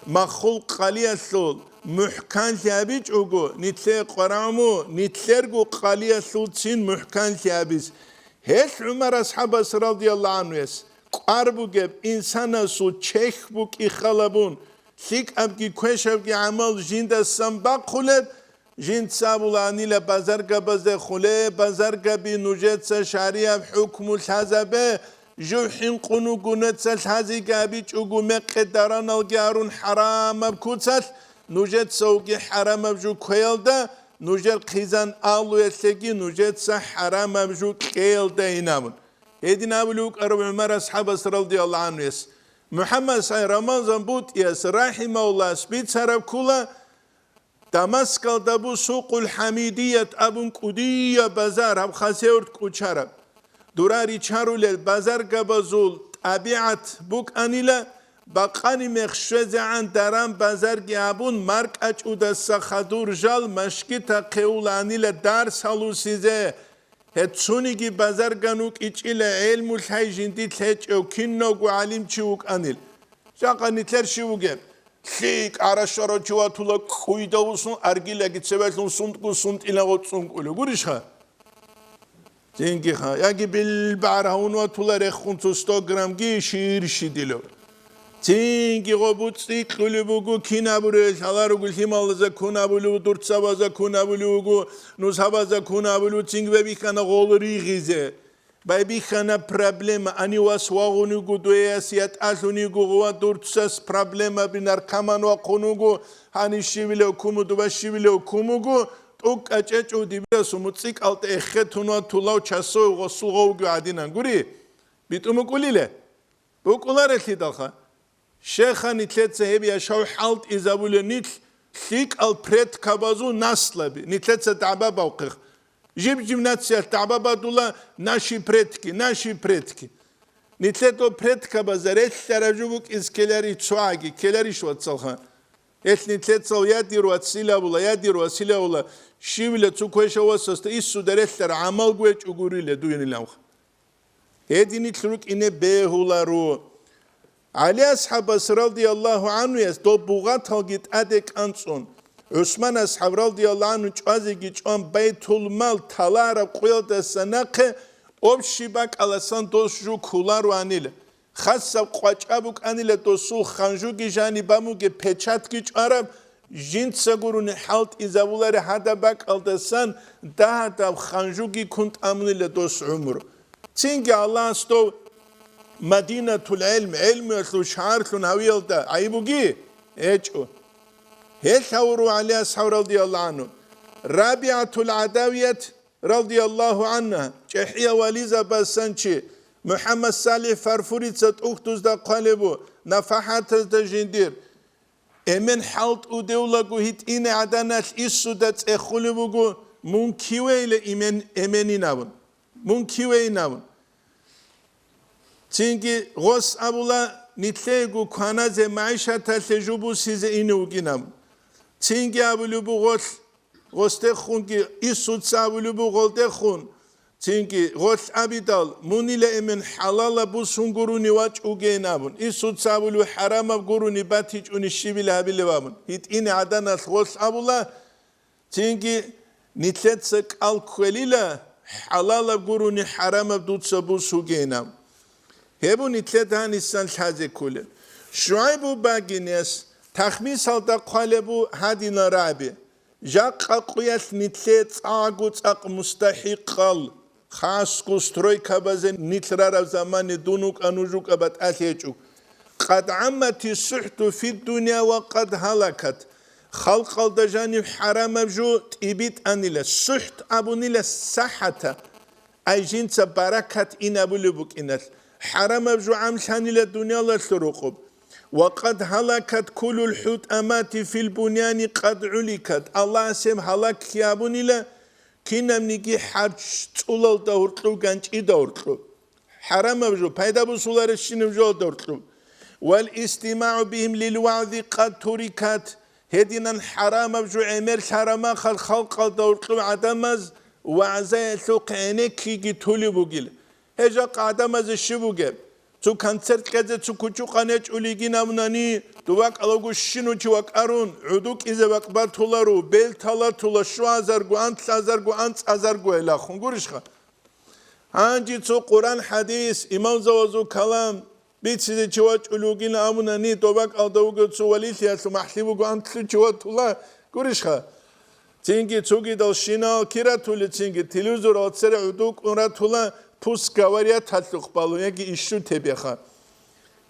Маххул къалиялъул мухӀканлъи гьабичӀого, нилъее къварагӀму, нилъерго къалиялъулцин мухӀканлъи гьабиз. Гьелъ ГӀумар асхӀабас радияллагьу гӀанхуяс кӀвар бугеб инсанасул чехь букӀи халабун, лъикӀабги квешабги гӀамал жиндасан бахъулеб, жинца абуланила базаргабазде хуле, базаргаби нужеца шарияб хӀукму лъазабе, жив хӀинкъун вугунеца лъазеги абичӀого мекъи дараналги гьарун хӀарамаб куцалъ, нужецавги хӀарамаб жу кквеялда, нужер хъизан алуялъеги нужеца хӀарамаб жу кьеялда инабун. Гьедин абулев вукӀарав ГӀумар асхӀабас радияллагьу гӀанхуяс. МухӀаммад СагӀид Рамазан БутӀияс рахӀимагьуллагьас бицараб ккула, Дамаскалда бу Сукъул ХӀамидият абун кӀудияб базар, гьаб Хасавюрт кӀучараб. Дура ричарулел базаргабазул тӀабигӀат букӀанила, бакъани мех щвезегӀан даран-базарги абун, маркӀачӀудаса хадур жал машгитахъе уланила дарс гьалусизе. Гьеб цониги базарган вукӀичӀила гӀелму лъай жиндилъ гьечӀев кинавго гӀалимчи вукӀанил. Жакъа нилъер щив вугеб? ЛъикӀ гӀарашара чи ватула кӀуйда усун, аргилаги цевелъун сунтӀгу сунтӀила гъоцӀун кӀула. Гурищха? Цинги ха. Яги билбагӀар гьавун ватула рехун цо сто граммги ширшидилев. Цинги гъо буцӀи кьулеб буго, кин абурел гьалар руго, лъималаза ккун абулев, дурцабаза ккун абулев вуго, нусабаза ккун абулев, цинги байбихьана гъол ригъизе. Байбихьана проблема, ани вас вагъун вуго, дуяс ятӀалъун йиго, гъова дурцас проблемаби, наркоман вахъун вуго, гьанив щивилев куму, дуба щивилев кумуго, тӀукӀа чӀечӀо дибирасу муцӀикӀалда эхетун ва тулав часов гъосул гъовги гӀадинан. Гури, битӀун букӀулиле? БукӀуларелъидалха. Щеха нилъеца гьеб яшав хӀалтӀизабулев нилъ лъикӀал предкабазул наслаби, нилъеца дагӀба бавхъих. Жиб-жиб нациялъ дагӀба бадула наши предки, наши предки. Нилъеда предкабазда релълъараб жо букӀиз ккеларищ цоаги, ккеларищ вацалха? Гьелъ нилъецал я дир вацилавула, я дир вацилавула, щивила цо квешав васасда иссуда релълъараб гӀамалго гьечӀо гурила дуйнилавха. Гьединилъ рукӀине бегьуларо. ГӀали асхӀабас радияллагьу гӀанхуяс доб бугъаталги тӀаде кӀанцӀун, ГӀусман асхӀаб радияллагьу гӀангьу чӀвазеги чӀван, Байтулмал талараб къуялдаса нахъе общий бакӀаласан дос жу кколароанила. Хасаб къвачӀа букӀанила досул ханжуги жаниб бамуге печатги чӀвараб, жинца гурони хӀалтӀизабулари гьадаб бакӀалдасан дагьадаб ханжуги ккун тӀамунила дос гӀумру. Цинги Аллагьас дов Мадинатул гӀелм, гӀелмуялъул шагьарлъун гьавиялда гӀайибуги гьечӀо. Гьелъ гьавуру ГӀали асхӀаб радияллагьу гӀангьу. РабигӀатул ГӀадавият радияллагьу гӀангьа, чӀехӀияв вализабасан чи, МухӀаммад СалихӀ Фарфурица тӀухьдузда хъвалеб бу, нафахӀатазда жиндир. Эмен хӀалтӀудевлаго гьитӀине гӀаданалъ иссуда цӀехулеб буго, мун кивейила эмен, эменин абун. Мун кивейин абун. Цинги гъос абула, нилъего кваназе, магӀишаталъе жубусизе ине вугин абун. Цинги абулеб буго гъолъ, гъосдехунги, Исуца абулеб буго гъолдехун, цинги гъолъ абидал, мунила эмен хӀалалаб бусун гурони вачӀугейин абун, Исуца абулеб хӀарамаб гурони батичӀони щибила гьабилеб абун. ГьитӀине гӀаданалъ гъолъ абула, цинги нилъеца кӀал кквелила, хӀалалаб гурони хӀарамаб дуца бусугейин абун. Гьеб бу нилъеда гьанисан лъазе кколел. ШугӀайбу багинес тахмисалда хъвалеб бу гьадинал рагӀаби. Жакъа къуялъ нилъее цӀакъго цӀакъ мустахӀикъал, хасго стройкабазе нилъ рараб замане дун вукӀа, нуж вукӀа, батӀалъи гьечӀо. Къад гӀаммати сухӀту фиддуния ва къад гьалакат. Халкъалда жанив хӀарамаб жо тӀибитӀанила, сухӀт абунила сахӀата. Ай жинца баракат инабулеб букӀиналъ, хӀарамаб жо гӀамлъанила дуниялалъул рукъуб. Ва къад гьалакат кулул хӀутӀамати фил буняни къад гӀуликат. Аллагьас гьеб гьалакги абунила, кинабниги хӀарч цӀулалда гьоркьоб, ганчӀида гьоркьоб. ХӀарамаб жо, пайда бусуларебщинаб жоялда гьоркьоб. Вал истимагӀу бигьим лил вагӀзи къад турикат. Гьединан хӀарамаб жо гӀемер лъарамахъал халкъалда гьоркьоб гӀадамаз вагӀзаялъухъ гӀенеккиги тулеб бугил. Гьеб жакъа гӀадамазе щиб бугеб? Цо концерт кьезе цо кучукъан гьечӀулигин абунани, дова кӀалаго щинав чи вакӀарун, гӀуду кӀизе бакъ батуларо, бел талатула, щуазарго, анлъазарго, анцӀазарго гьелахун, гурищха? Гьанже цо Къуран-хӀадис, имамзавазул калам бицизе чи вачӀулев вугин абунани, тӀобакӀалда вугев цо валилъиялъул махӀлъи буго анлъу чи ватула, гурищха? Цинги цогидал щинал киратули, цинги телевизорал цере гӀуду кӀун ратула, пусть говорят гьалъухъ балун яги ищу тебеха.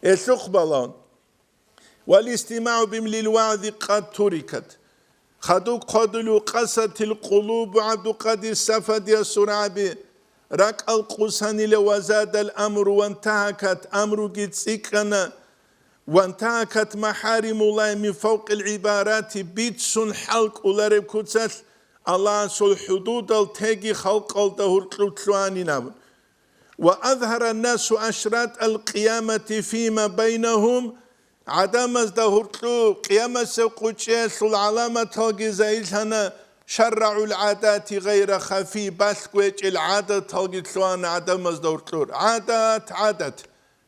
Гьелъухъ балун. Вал истимагӀу бигьим лил вагӀзи къад турикат. Хадуб хъвадулев къасатил къулубу ГӀабдулкъадир Сафадиясул рагӀаби, ракӀал къусанила ва задал амру вантагьакат, амруги цӀикӀкӀана, вантагьакат махӀаримуллагьи мин фавкъил гӀибарати, бицун хӀалкӀолареб куцалъ Аллагьасул хӀудудал теги халкъалда гьоркьоб лъугьанин абун. Ва азгьара ннасу ашратӀал къиямати фима байнагьум, гӀадамазда гьоркьоб къиямасеб къучӀелъул гӀаламаталги загьирлъана, шаррагӀул гӀадати гъайра хафи, балъго гьечӀел гӀадаталги лъугьана гӀадамазда гьоркьор. ГӀадат, гӀадат.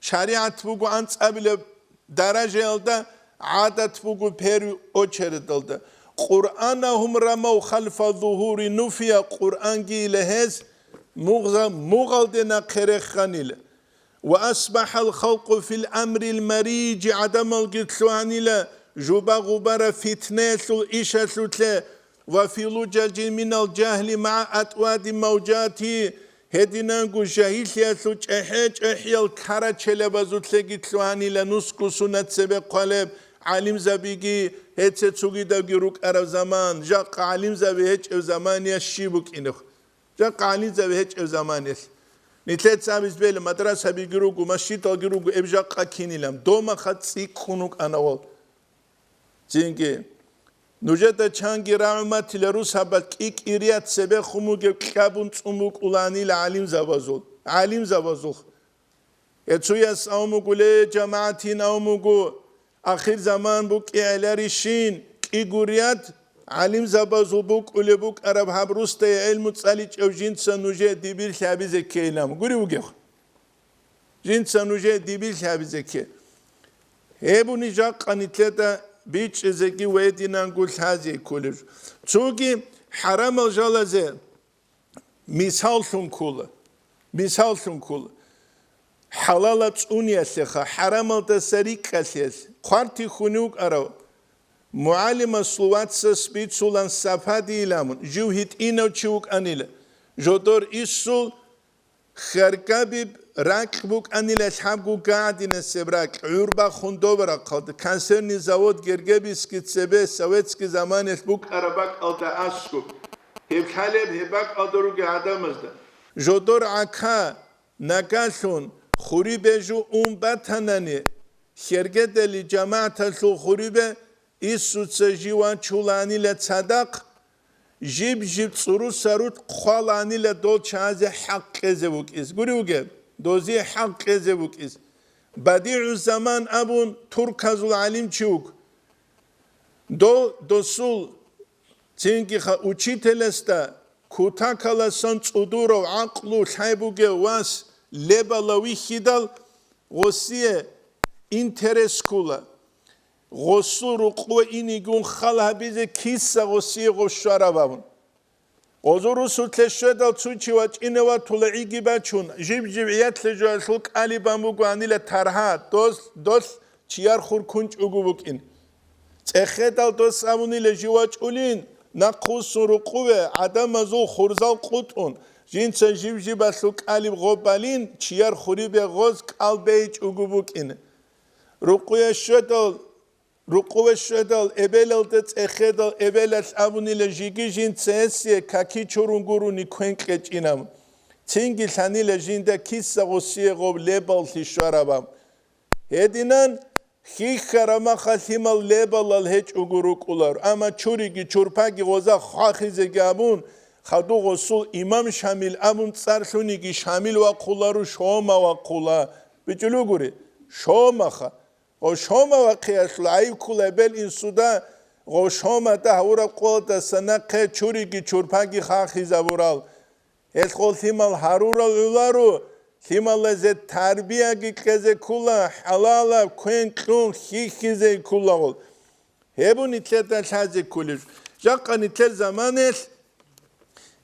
ШаригӀат буго анцӀабилеб даражаялда, гӀадат буго первый очередалда. Къуръанагьум рамав халфа зугьури нуфия, Къуръангийила гьез мугъ-, мугъалде нахъе реханила. Ва асбахӀал халкъу фил амрил марижи, гӀадамалги лъугьанила жуба-гъубара фитнаялъул ишалъулъе, ва фи лужажи минал жагьли магӀа атӀвади мавжати, гьединанго жагьиллъиялъул чӀехӀе-чӀехӀиял карачелабазулъеги лъугьанила нусго сунат цебе хъвалеб гӀалимзабиги, гьеце цогидабги рукӀараб заман, жакъа гӀалимзаби гьечӀев замания щиб букӀинеб? Жакъа гӀалимзаби гьечӀев заманиялъ. Нилъеца абиз бела мадрасабиги руго, масжидалги руго, эб жакъа кинилан, домаха цӀикӀкӀун вукӀанавал. Цинги, нужеда чанги рагӀуматила русабаз кӀи-кӀирият цебехун бугеб кьабун цӀун букӀуланила гӀалимзабазул, гӀалимзабазул. Гьецуяс авмугу, ле, жамагӀатин авмугу, ахир заман букӀи гӀеларищин, кӀи гурият гӀалимзабазул букӀулеб букӀараб гьаб русдае гӀелму цӀаличӀев жинца нужее дибирлъи гьабизе ккейилан гури вугев? Жинца нужее дибирлъи гьабизе кке. Гьебуни жакъа нилъеда бичӀчӀизеги гьединанго лъазе кколеб. Цоги хӀарамал жалазе мисаллъун ккола, мисаллъун ккола. ХӀалалаб цӀуниялъеха, хӀарамалдаса рикӀкӀалъиялъ, хъвартихьун вукӀарав мугӀалимасул вацас бицулан Сафадиил абун, жив гьитӀинав чи вукӀанила, жодор иссул хьаргабиб ракь букӀанила, лъабго гагӀадинасеб ракь, гӀур бахун доб рахъалда, консервный завод Гергебиски цебе советский заманаялъ букӀараб бакӀалда аскӀоб. Гьеб лъалеб гьеб бакӀалда ругел гӀадамазда. Жодор гӀака нагалъун хурибе жо ун батанани, хьергедали жамагӀаталъул хурибе Иссуца жив вачуланила цадахъ, жиб-жиб цӀуруса рукъ хъваланила дол чагӀазе хӀакъ кьезе вукӀиз. Гури вугеб, дозие хӀакъ кьезе вукӀиз. БадигӀуззаман абун турказул гӀалимчи вуго. Дов досул цинги-ха учителасда кутакаласан цӀудурав гӀакълу лъай бугев вас лебала вихьидал, гъосие интерес ккула. Гъосул рукъуве инигун хал гьабизе киса гъосие гъов щвараб абун. Гъозул русулъе щведал цо чи вачӀине ватула гӀиги бачун, жиб-жиб гӀиятлъе жоялъул кӀалибан бугоанила таргьа, дос-, долъ чияр хур кунчӀого букӀин. ЦӀехедал дос абунила жив вачӀулин, нахъвуссун рукъуве гӀадамазул хурзал къутӀун, жинца жиб-жибалъул кӀалиб гъоб балин, чияр хурибе гъоз кӀал бейчӀого букӀин. Рукъуе щведал, рукъуве щведал, эбелалда цӀехедал эбелалъ абунила жиги жинца гьесие каки чурун гурони квен кьечӀинаб. Цинги лъанила жинда киса гъосие гъов лебаллъи щварабаб. Гьединан хьихьараб маха лъимал лебалал гьечӀого рукӀулар, амма чуриги чурпаги гъоза хвахизеги абун, хадув гъосул имам Шамил абун цӀар лъуниги Шамил вахъулару, Шома вахъула. БичӀулугури, Шомаха. Гъов Шома вахъиялъул гӀайиб ккула эбел-инсуда, гъов Шомада гьавураб къоялдаса нахъе чуриги чурпаги хахизабурал. Гьелъ гъол лъимал гьарурал гӀоларо, лъималазе тарбияги кьезе ккула, хӀалалаб квен кьун хьихьизе ккула гъол. Гьеб нилъеда лъазе кколеб. Жакъа нилъер заманаялъ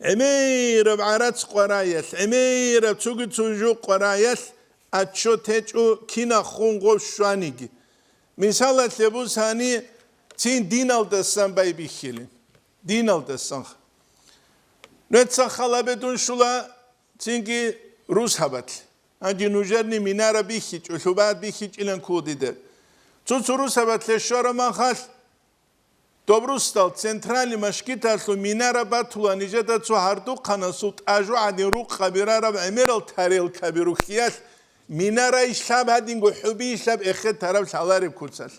гӀемераб гӀарац къвараялъ, гӀемераб цоги цо жо къвараялъ отчет гьечӀо кинахун гъов щваниги. Мисалалъе бусани, цин диналдасан байбихьилин. Диналдасан. Нуца халабе дун щула цинги русабатлъ. Гьанже нужерни минара бихьичӀо, лъубат бихьичӀилан ккола дида. Цо-цо русабатлъе щвараб махалъ, доб русдал центральный машгиталъул минара батула нижеда цо гьардухъанасул тӀажу гӀадин рукъаби рараб гӀемерал тарелкаби рухьиялъ, минара иш лъаб гьадинго хӀуби иш лъаб эхетараб лъалареб куцалъ.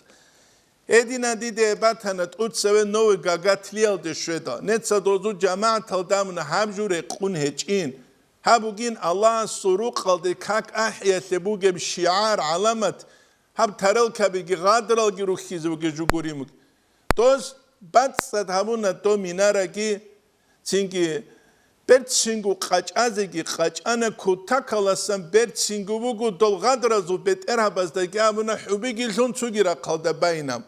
Гьедина диде батана тӀуцаве новый гагатлиялде щведал, неца дозу жамагӀаталда амуна гьаб жо рекъун гьечӀин. Гьаб бугин Аллагьасул рукъалде как ахӀиялъе бугеб шигӀар, гӀаламат, гьаб тарелкабиги гъадралги рухьизе бугеб жо гурин бугеб. Доз бацӀцӀад гьабуна дов минараги, цинги берцинго къачӀазеги къачӀана, кутакаласан берцинго буго, дол гъадразул бетӀергьабаздаги абуна, хӀубиги лъун цоги рахъалда байинаб.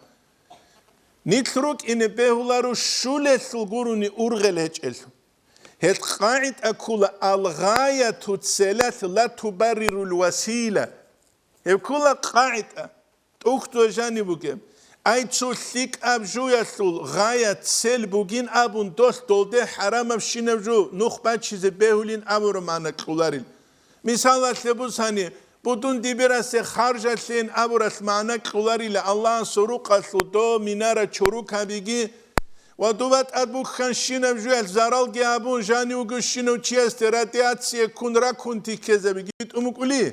Нилъ рукӀине бегьуларо щулелъул гурони ургъел гьечӀелъул. Гьел къагӀида ккула: «Ал-гъаяту целалъ ла тубаррирул васила». Гьеб ккула къагӀида. ТӀухьдузда жаниб бугеб. Ай, цо лъикӀаб жуялъул гъая, цель бугин абун долъ долде хӀарамабщинаб жу нух бачизе бегьулин абураб магӀна кьоларил. Мисалалъе бусани, будун дибирасе харжалъейин абуралъ магӀна кьоларила Аллагьасул рукъалъул дов минара чорукабиги ва дуба тӀад бухьанщинаб жуялъ заралги абун жанив вугевщинав чиясде радиация ккун ракунти ккезабиги тӀумукӀули.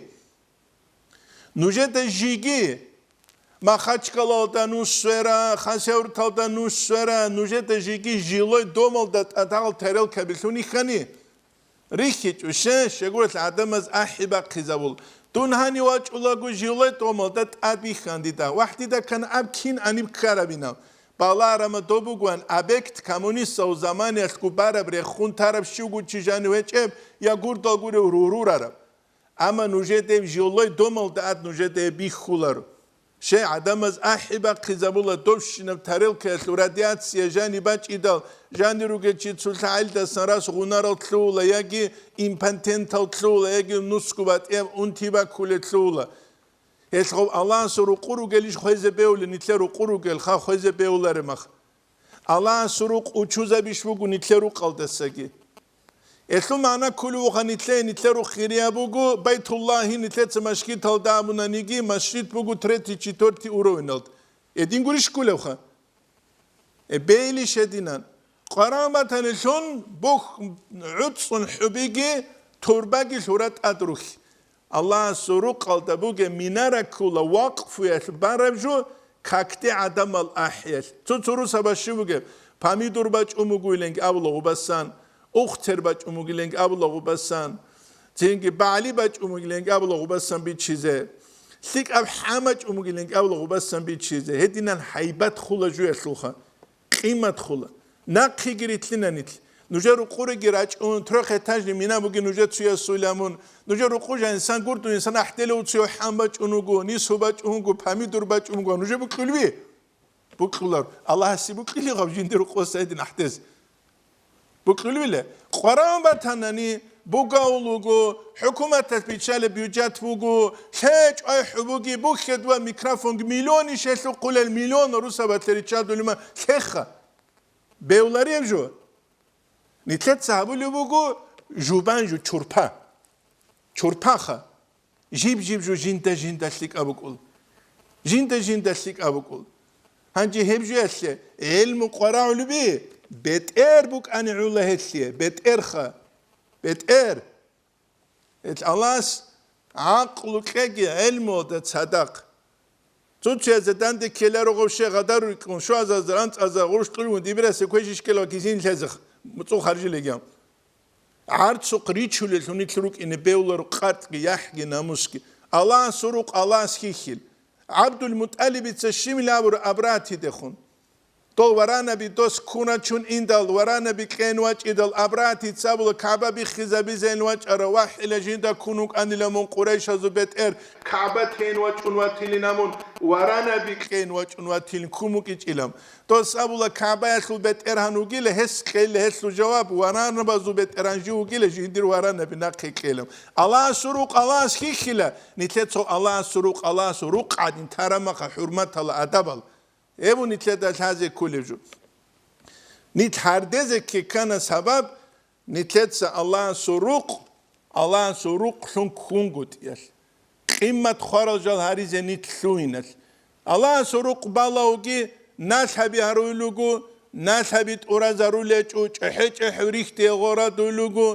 Нужеда жиги, Махачкалалда нуж свера, Хасавюрталда нуж свера, нужеда жиги жилой домалда тӀадагъал тарелкаби лъун ихьани. РихьичӀо, ще, щегуралъ гӀадамаз ахӀи бахъизабул. Дун гьанив вачӀулаго жилой домалда тӀад бихьан дида. ВахӀ, дида ккан аб кин гьаниб ккарабинал. Баларама доб бугван объект коммунистал заманиялъго бараб рехун тараб щивгун чи жанив гьечӀеб я гурдал гурев рурурараб. Амма нужеде жилой домалда ад нужеде бихьуларо. Щай гӀадамаз ахӀи бахъизабула, добщинаб тарелкаялъул радиация жаниб бачӀидал, жанир ругел чи цулъа гӀелдасан рас гъунарал лъугьула яги импотентал лъугьула, яги нусго батӀияб унти баккулел лъугьула. Гьелъ гъов Аллагьасул рукъу ругелищ хвезе бевли, нилъер рукъу ругелха хвезе бевларемах. Аллагьасул рукъ учузабищ буго нилъер рукъалдасаги. Гьелъул магӀна кколев вуха нилъее, нилъер рукъ хирияб буго, Байтуллагьи нилъеца машгиталда абунаниги, машгит буго третий, четвертый уровеналда. Гьедин гурищ кколевха? Э, бейли щединан. Къварагьун батанилъун бух гӀуцӀцӀун хӀубиги, турбаги лъура тӀад рухь. Аллагьасул рукъалда бугеб минара ккула вакъфуялъ бараб жо, какде гӀадамал ахӀиялъ. Цо-цо русаба щиб бугеб? Помидор бачӀун бугуйленги абула гъубасан, ухтер бачӀун бугиленги абула гъубасан, цинги багӀли бачӀун бугиленги абула гъубасан бичизе, лъикӀаб хӀан бачӀун бугиленги абула гъубасан бичизе. Гьединан гьайбат хула жуялъулха. Къимат хула. Нахъеги рилълъина нилъ. Нужер рукъуреги рачӀун, трёхэтажный мина бугин нужер цуясуйла мун. Нужер рукъу жан инсан гурдун, инсан ахӀделев цуяв хӀан бачӀун вуго, нису бачӀун вуго, помидор бачӀун вуго, нужер букьулви? Букьулар. Аллагьасе букьили гъаб жиндир рукъоса гьедин ахӀдез. Букьулвила? Къваран батанани, бугавул вуго, хӀукуматалъ биччалеб бюджет буго, лъечӀвай хӀубуги, бухьедва микрофонги, миллиони шелъухъулел, миллион русабатлъи риччадулима лъеха. Бевларев жо? Нилъеца гьабулеб буго жубан жо, чурпа. Чурпаха. Жиб-жиб жо жинда-жинда лъикӀаб букӀул. Жинда-жинда лъикӀаб букӀул. Гьанже гьеб жоялъе гӀелму къварагӀулеби бетӀер букӀани гӀула гьелъие, бетӀерха. БетӀер. Гьел Аллагьас гӀакълу кьеги гӀелмуялда цадахъ. Цо-цоязе данде ккеларо гъов щай гъадару рикӀкӀун, щуазазда, анцӀазда гъурущ кьулгун дибирасе квешищ ккела кизин лъезех, муцӀул харжилегиян. ГӀарцухъ ричулелъун нилъ рукӀине бевларо къартӀги, яхӀги, намусги. Аллагьасул рукъ Аллагьас хьихьил. ГӀабдул-МутӀалибица щибил абура абратидехун. Дол варанаби дос ккун рачун индал, варанаби кьен вачӀидал, абратица абула КагӀба биххизабизейин вачӀара, вахӀила жинда ккун вукӀанила мун Къурайшазул бетӀер, КагӀба тейин вачӀун ватилин амун, варанаби кьейин вачӀун ватилин ккун вукӀичӀилан. Дос абула, КагӀбаялъул бетӀергьан вугила, гьес кьейила гьелъул жаваб, варанабазул бетӀергьан жив вугила, жиндир варанаби нахъе кьейилан. Аллагьасул рукъ Аллагьас хьихьила, нилъецо Аллагьасул рукъ Аллагьасул рукъ гӀадин тарамаха хӀурматала адабал. Гьеб нилъеда лъазе кколеб жо. Нилъ гьардезе ккеккана сабаб, нилъеца Аллагьасул рукъ, Аллагьасул рукълъун ккунгутӀиялъ, къимат хварал жал гьаризе нилъ лъугьиналъ. Аллагьасул рукъ балавги налъаби гьаруй луго, налъаби тӀуразарулечӀо, чӀехӀе-чӀехӀу рихьде гъорадуй луго,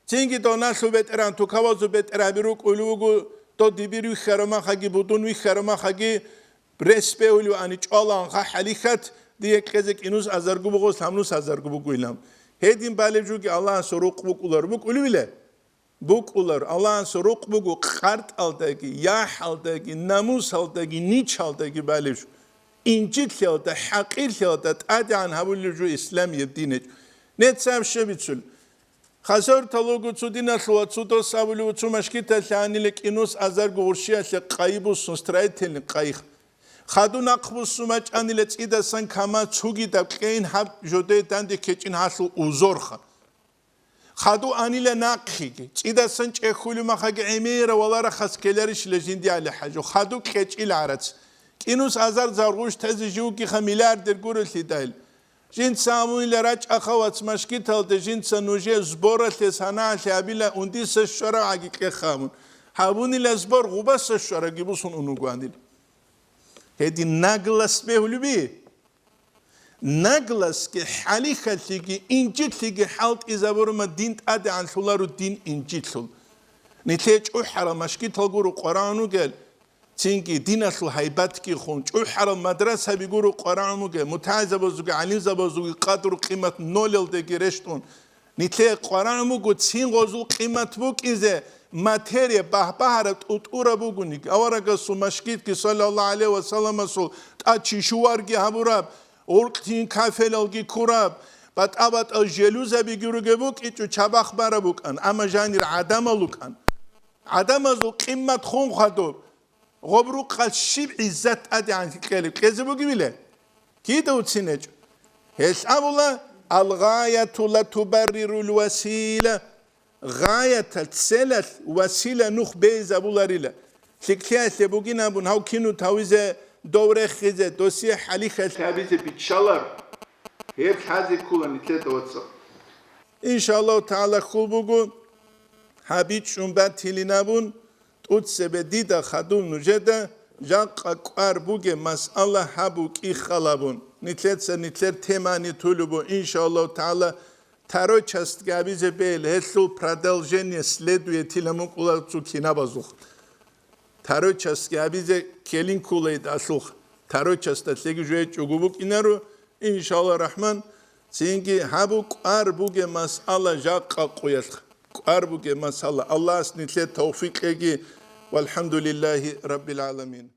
цинги доналъул бетӀеран тукавазул бетӀер гьаби рукӀуй луго, додибир вихьарамахаги, будун вихьарамахаги, Рес бегьулев ани чӀвалаанха хӀалихьат, дие кьезе кӀинус азарго бугос, гьамнус азарго бугойилан. Гьедин балеб жуги Аллагьасул рукъ букӀулар букӀулевила? БукӀулар. Аллагьасул рукъ буго къартӀалдаги, яхӀалдаги, намусалдаги, ничалдаги балеб жо. Инжитлъиялда, хӀакъирлъиялда тӀадегӀан гьабулеб жо исламияб динечӀ. Нецаб щабицул. Хасартал руго цо диналъул ва цо дос абулев цо машгиталъе гьанила кӀинус азарго гъурщиялъе къайи буссун строительный къайих. Хадур нахъ буссун бачӀанила цӀидасан кама цугидаб кьейин гьаб жодое данде ккечӀин гьалъул узорха. Хадур анила нахъеги, цӀидасан чӀехьулев махаги гӀемера валарахъас ккеларищила жиндияле хӀажу, хадур кьечӀила гӀарац. КӀинус азар заргъуш тезе живгиха миллиардер гурелъидал. Жинца гьабунила рачӀаха вац машгиталде, жинца нужее сборалъе санагӀалъи гьабила, ундиса щварав гӀаги кьеха абун. Гьабунила сбор гъубаса щвараги бусун унугванил. Гьедин наглость бегьулеби? Наглостьги хӀалихьалъиги инжитлъиги хӀалтӀизабурума дин тӀадегӀанлъуларо дин инжитлъул. Нилъее чӀухӀарал машгитал гуро къварагӀун ругел, Цинги диналъул гьайбатги хун, чӀухӀарал мадрасаби гуро къварагӀун бугеб, мутагӀилзабазулги гӀалимзабазулги къадру-къимат нолелдеги рещтӀун. Нилъее къварагӀун буго цин гъозул къимат букӀизе, материя багьбагьараб тӀутӀураб бугони, аварагасул машгитги, саллаллагьу гӀалайгьи ва салламасул, тӀад чишуварги гьабураб, гъуркьтин кафелалги ккураб, батӀа-батӀал желузабиги ругеб букӀичӀо, чабахъ бараб букӀан, амма жанир гӀадамал рукӀан. ГӀадамазул къимат хун хадуб. Гъоб рукъалъ щиб гӀиззат тӀадегӀанлъи кьелеб кьезе бугебила? Кида уцин гьечӀо? Гьелъ абула: «Алгъаяту ла тубаррирул васила». Гъаяталъ, целалъ васила нух бейзабуларила. ЛъикӀлъиялъе бугин абун гьав кинут гьавизе, дов рехизе, досие хӀалихьалъ гьабизе биччалар. Гьеб лъазе ккола нилъеда, вацал. Иншаллагьу тагӀала, хьул буго, гьабичӀчӀун батилин абун, тӀуцебе дида хадуб нужеда жакъа кӀвар бугеб масъала гьаб букӀи халабун. Нилъеца нилъер темани тулеб бу, иншаллагьу тагӀала, второй частьги гьабизе бегьил, гьелъул продолжение следует тила мукӀула цо кинабазухъ. Второй частьги гьабизе ккелин кколайдалъухъ. Второй частьалъеги жугьечӀого букӀинаро, иншалла рахман, цинги гьабу кӀвар бугеб масъала жакъа къуялъ. КӀвар бугеб масъала. Аллагьас нилъе тавфикъ кьеги. Валхамдулиллагьи раббил гӀаламин.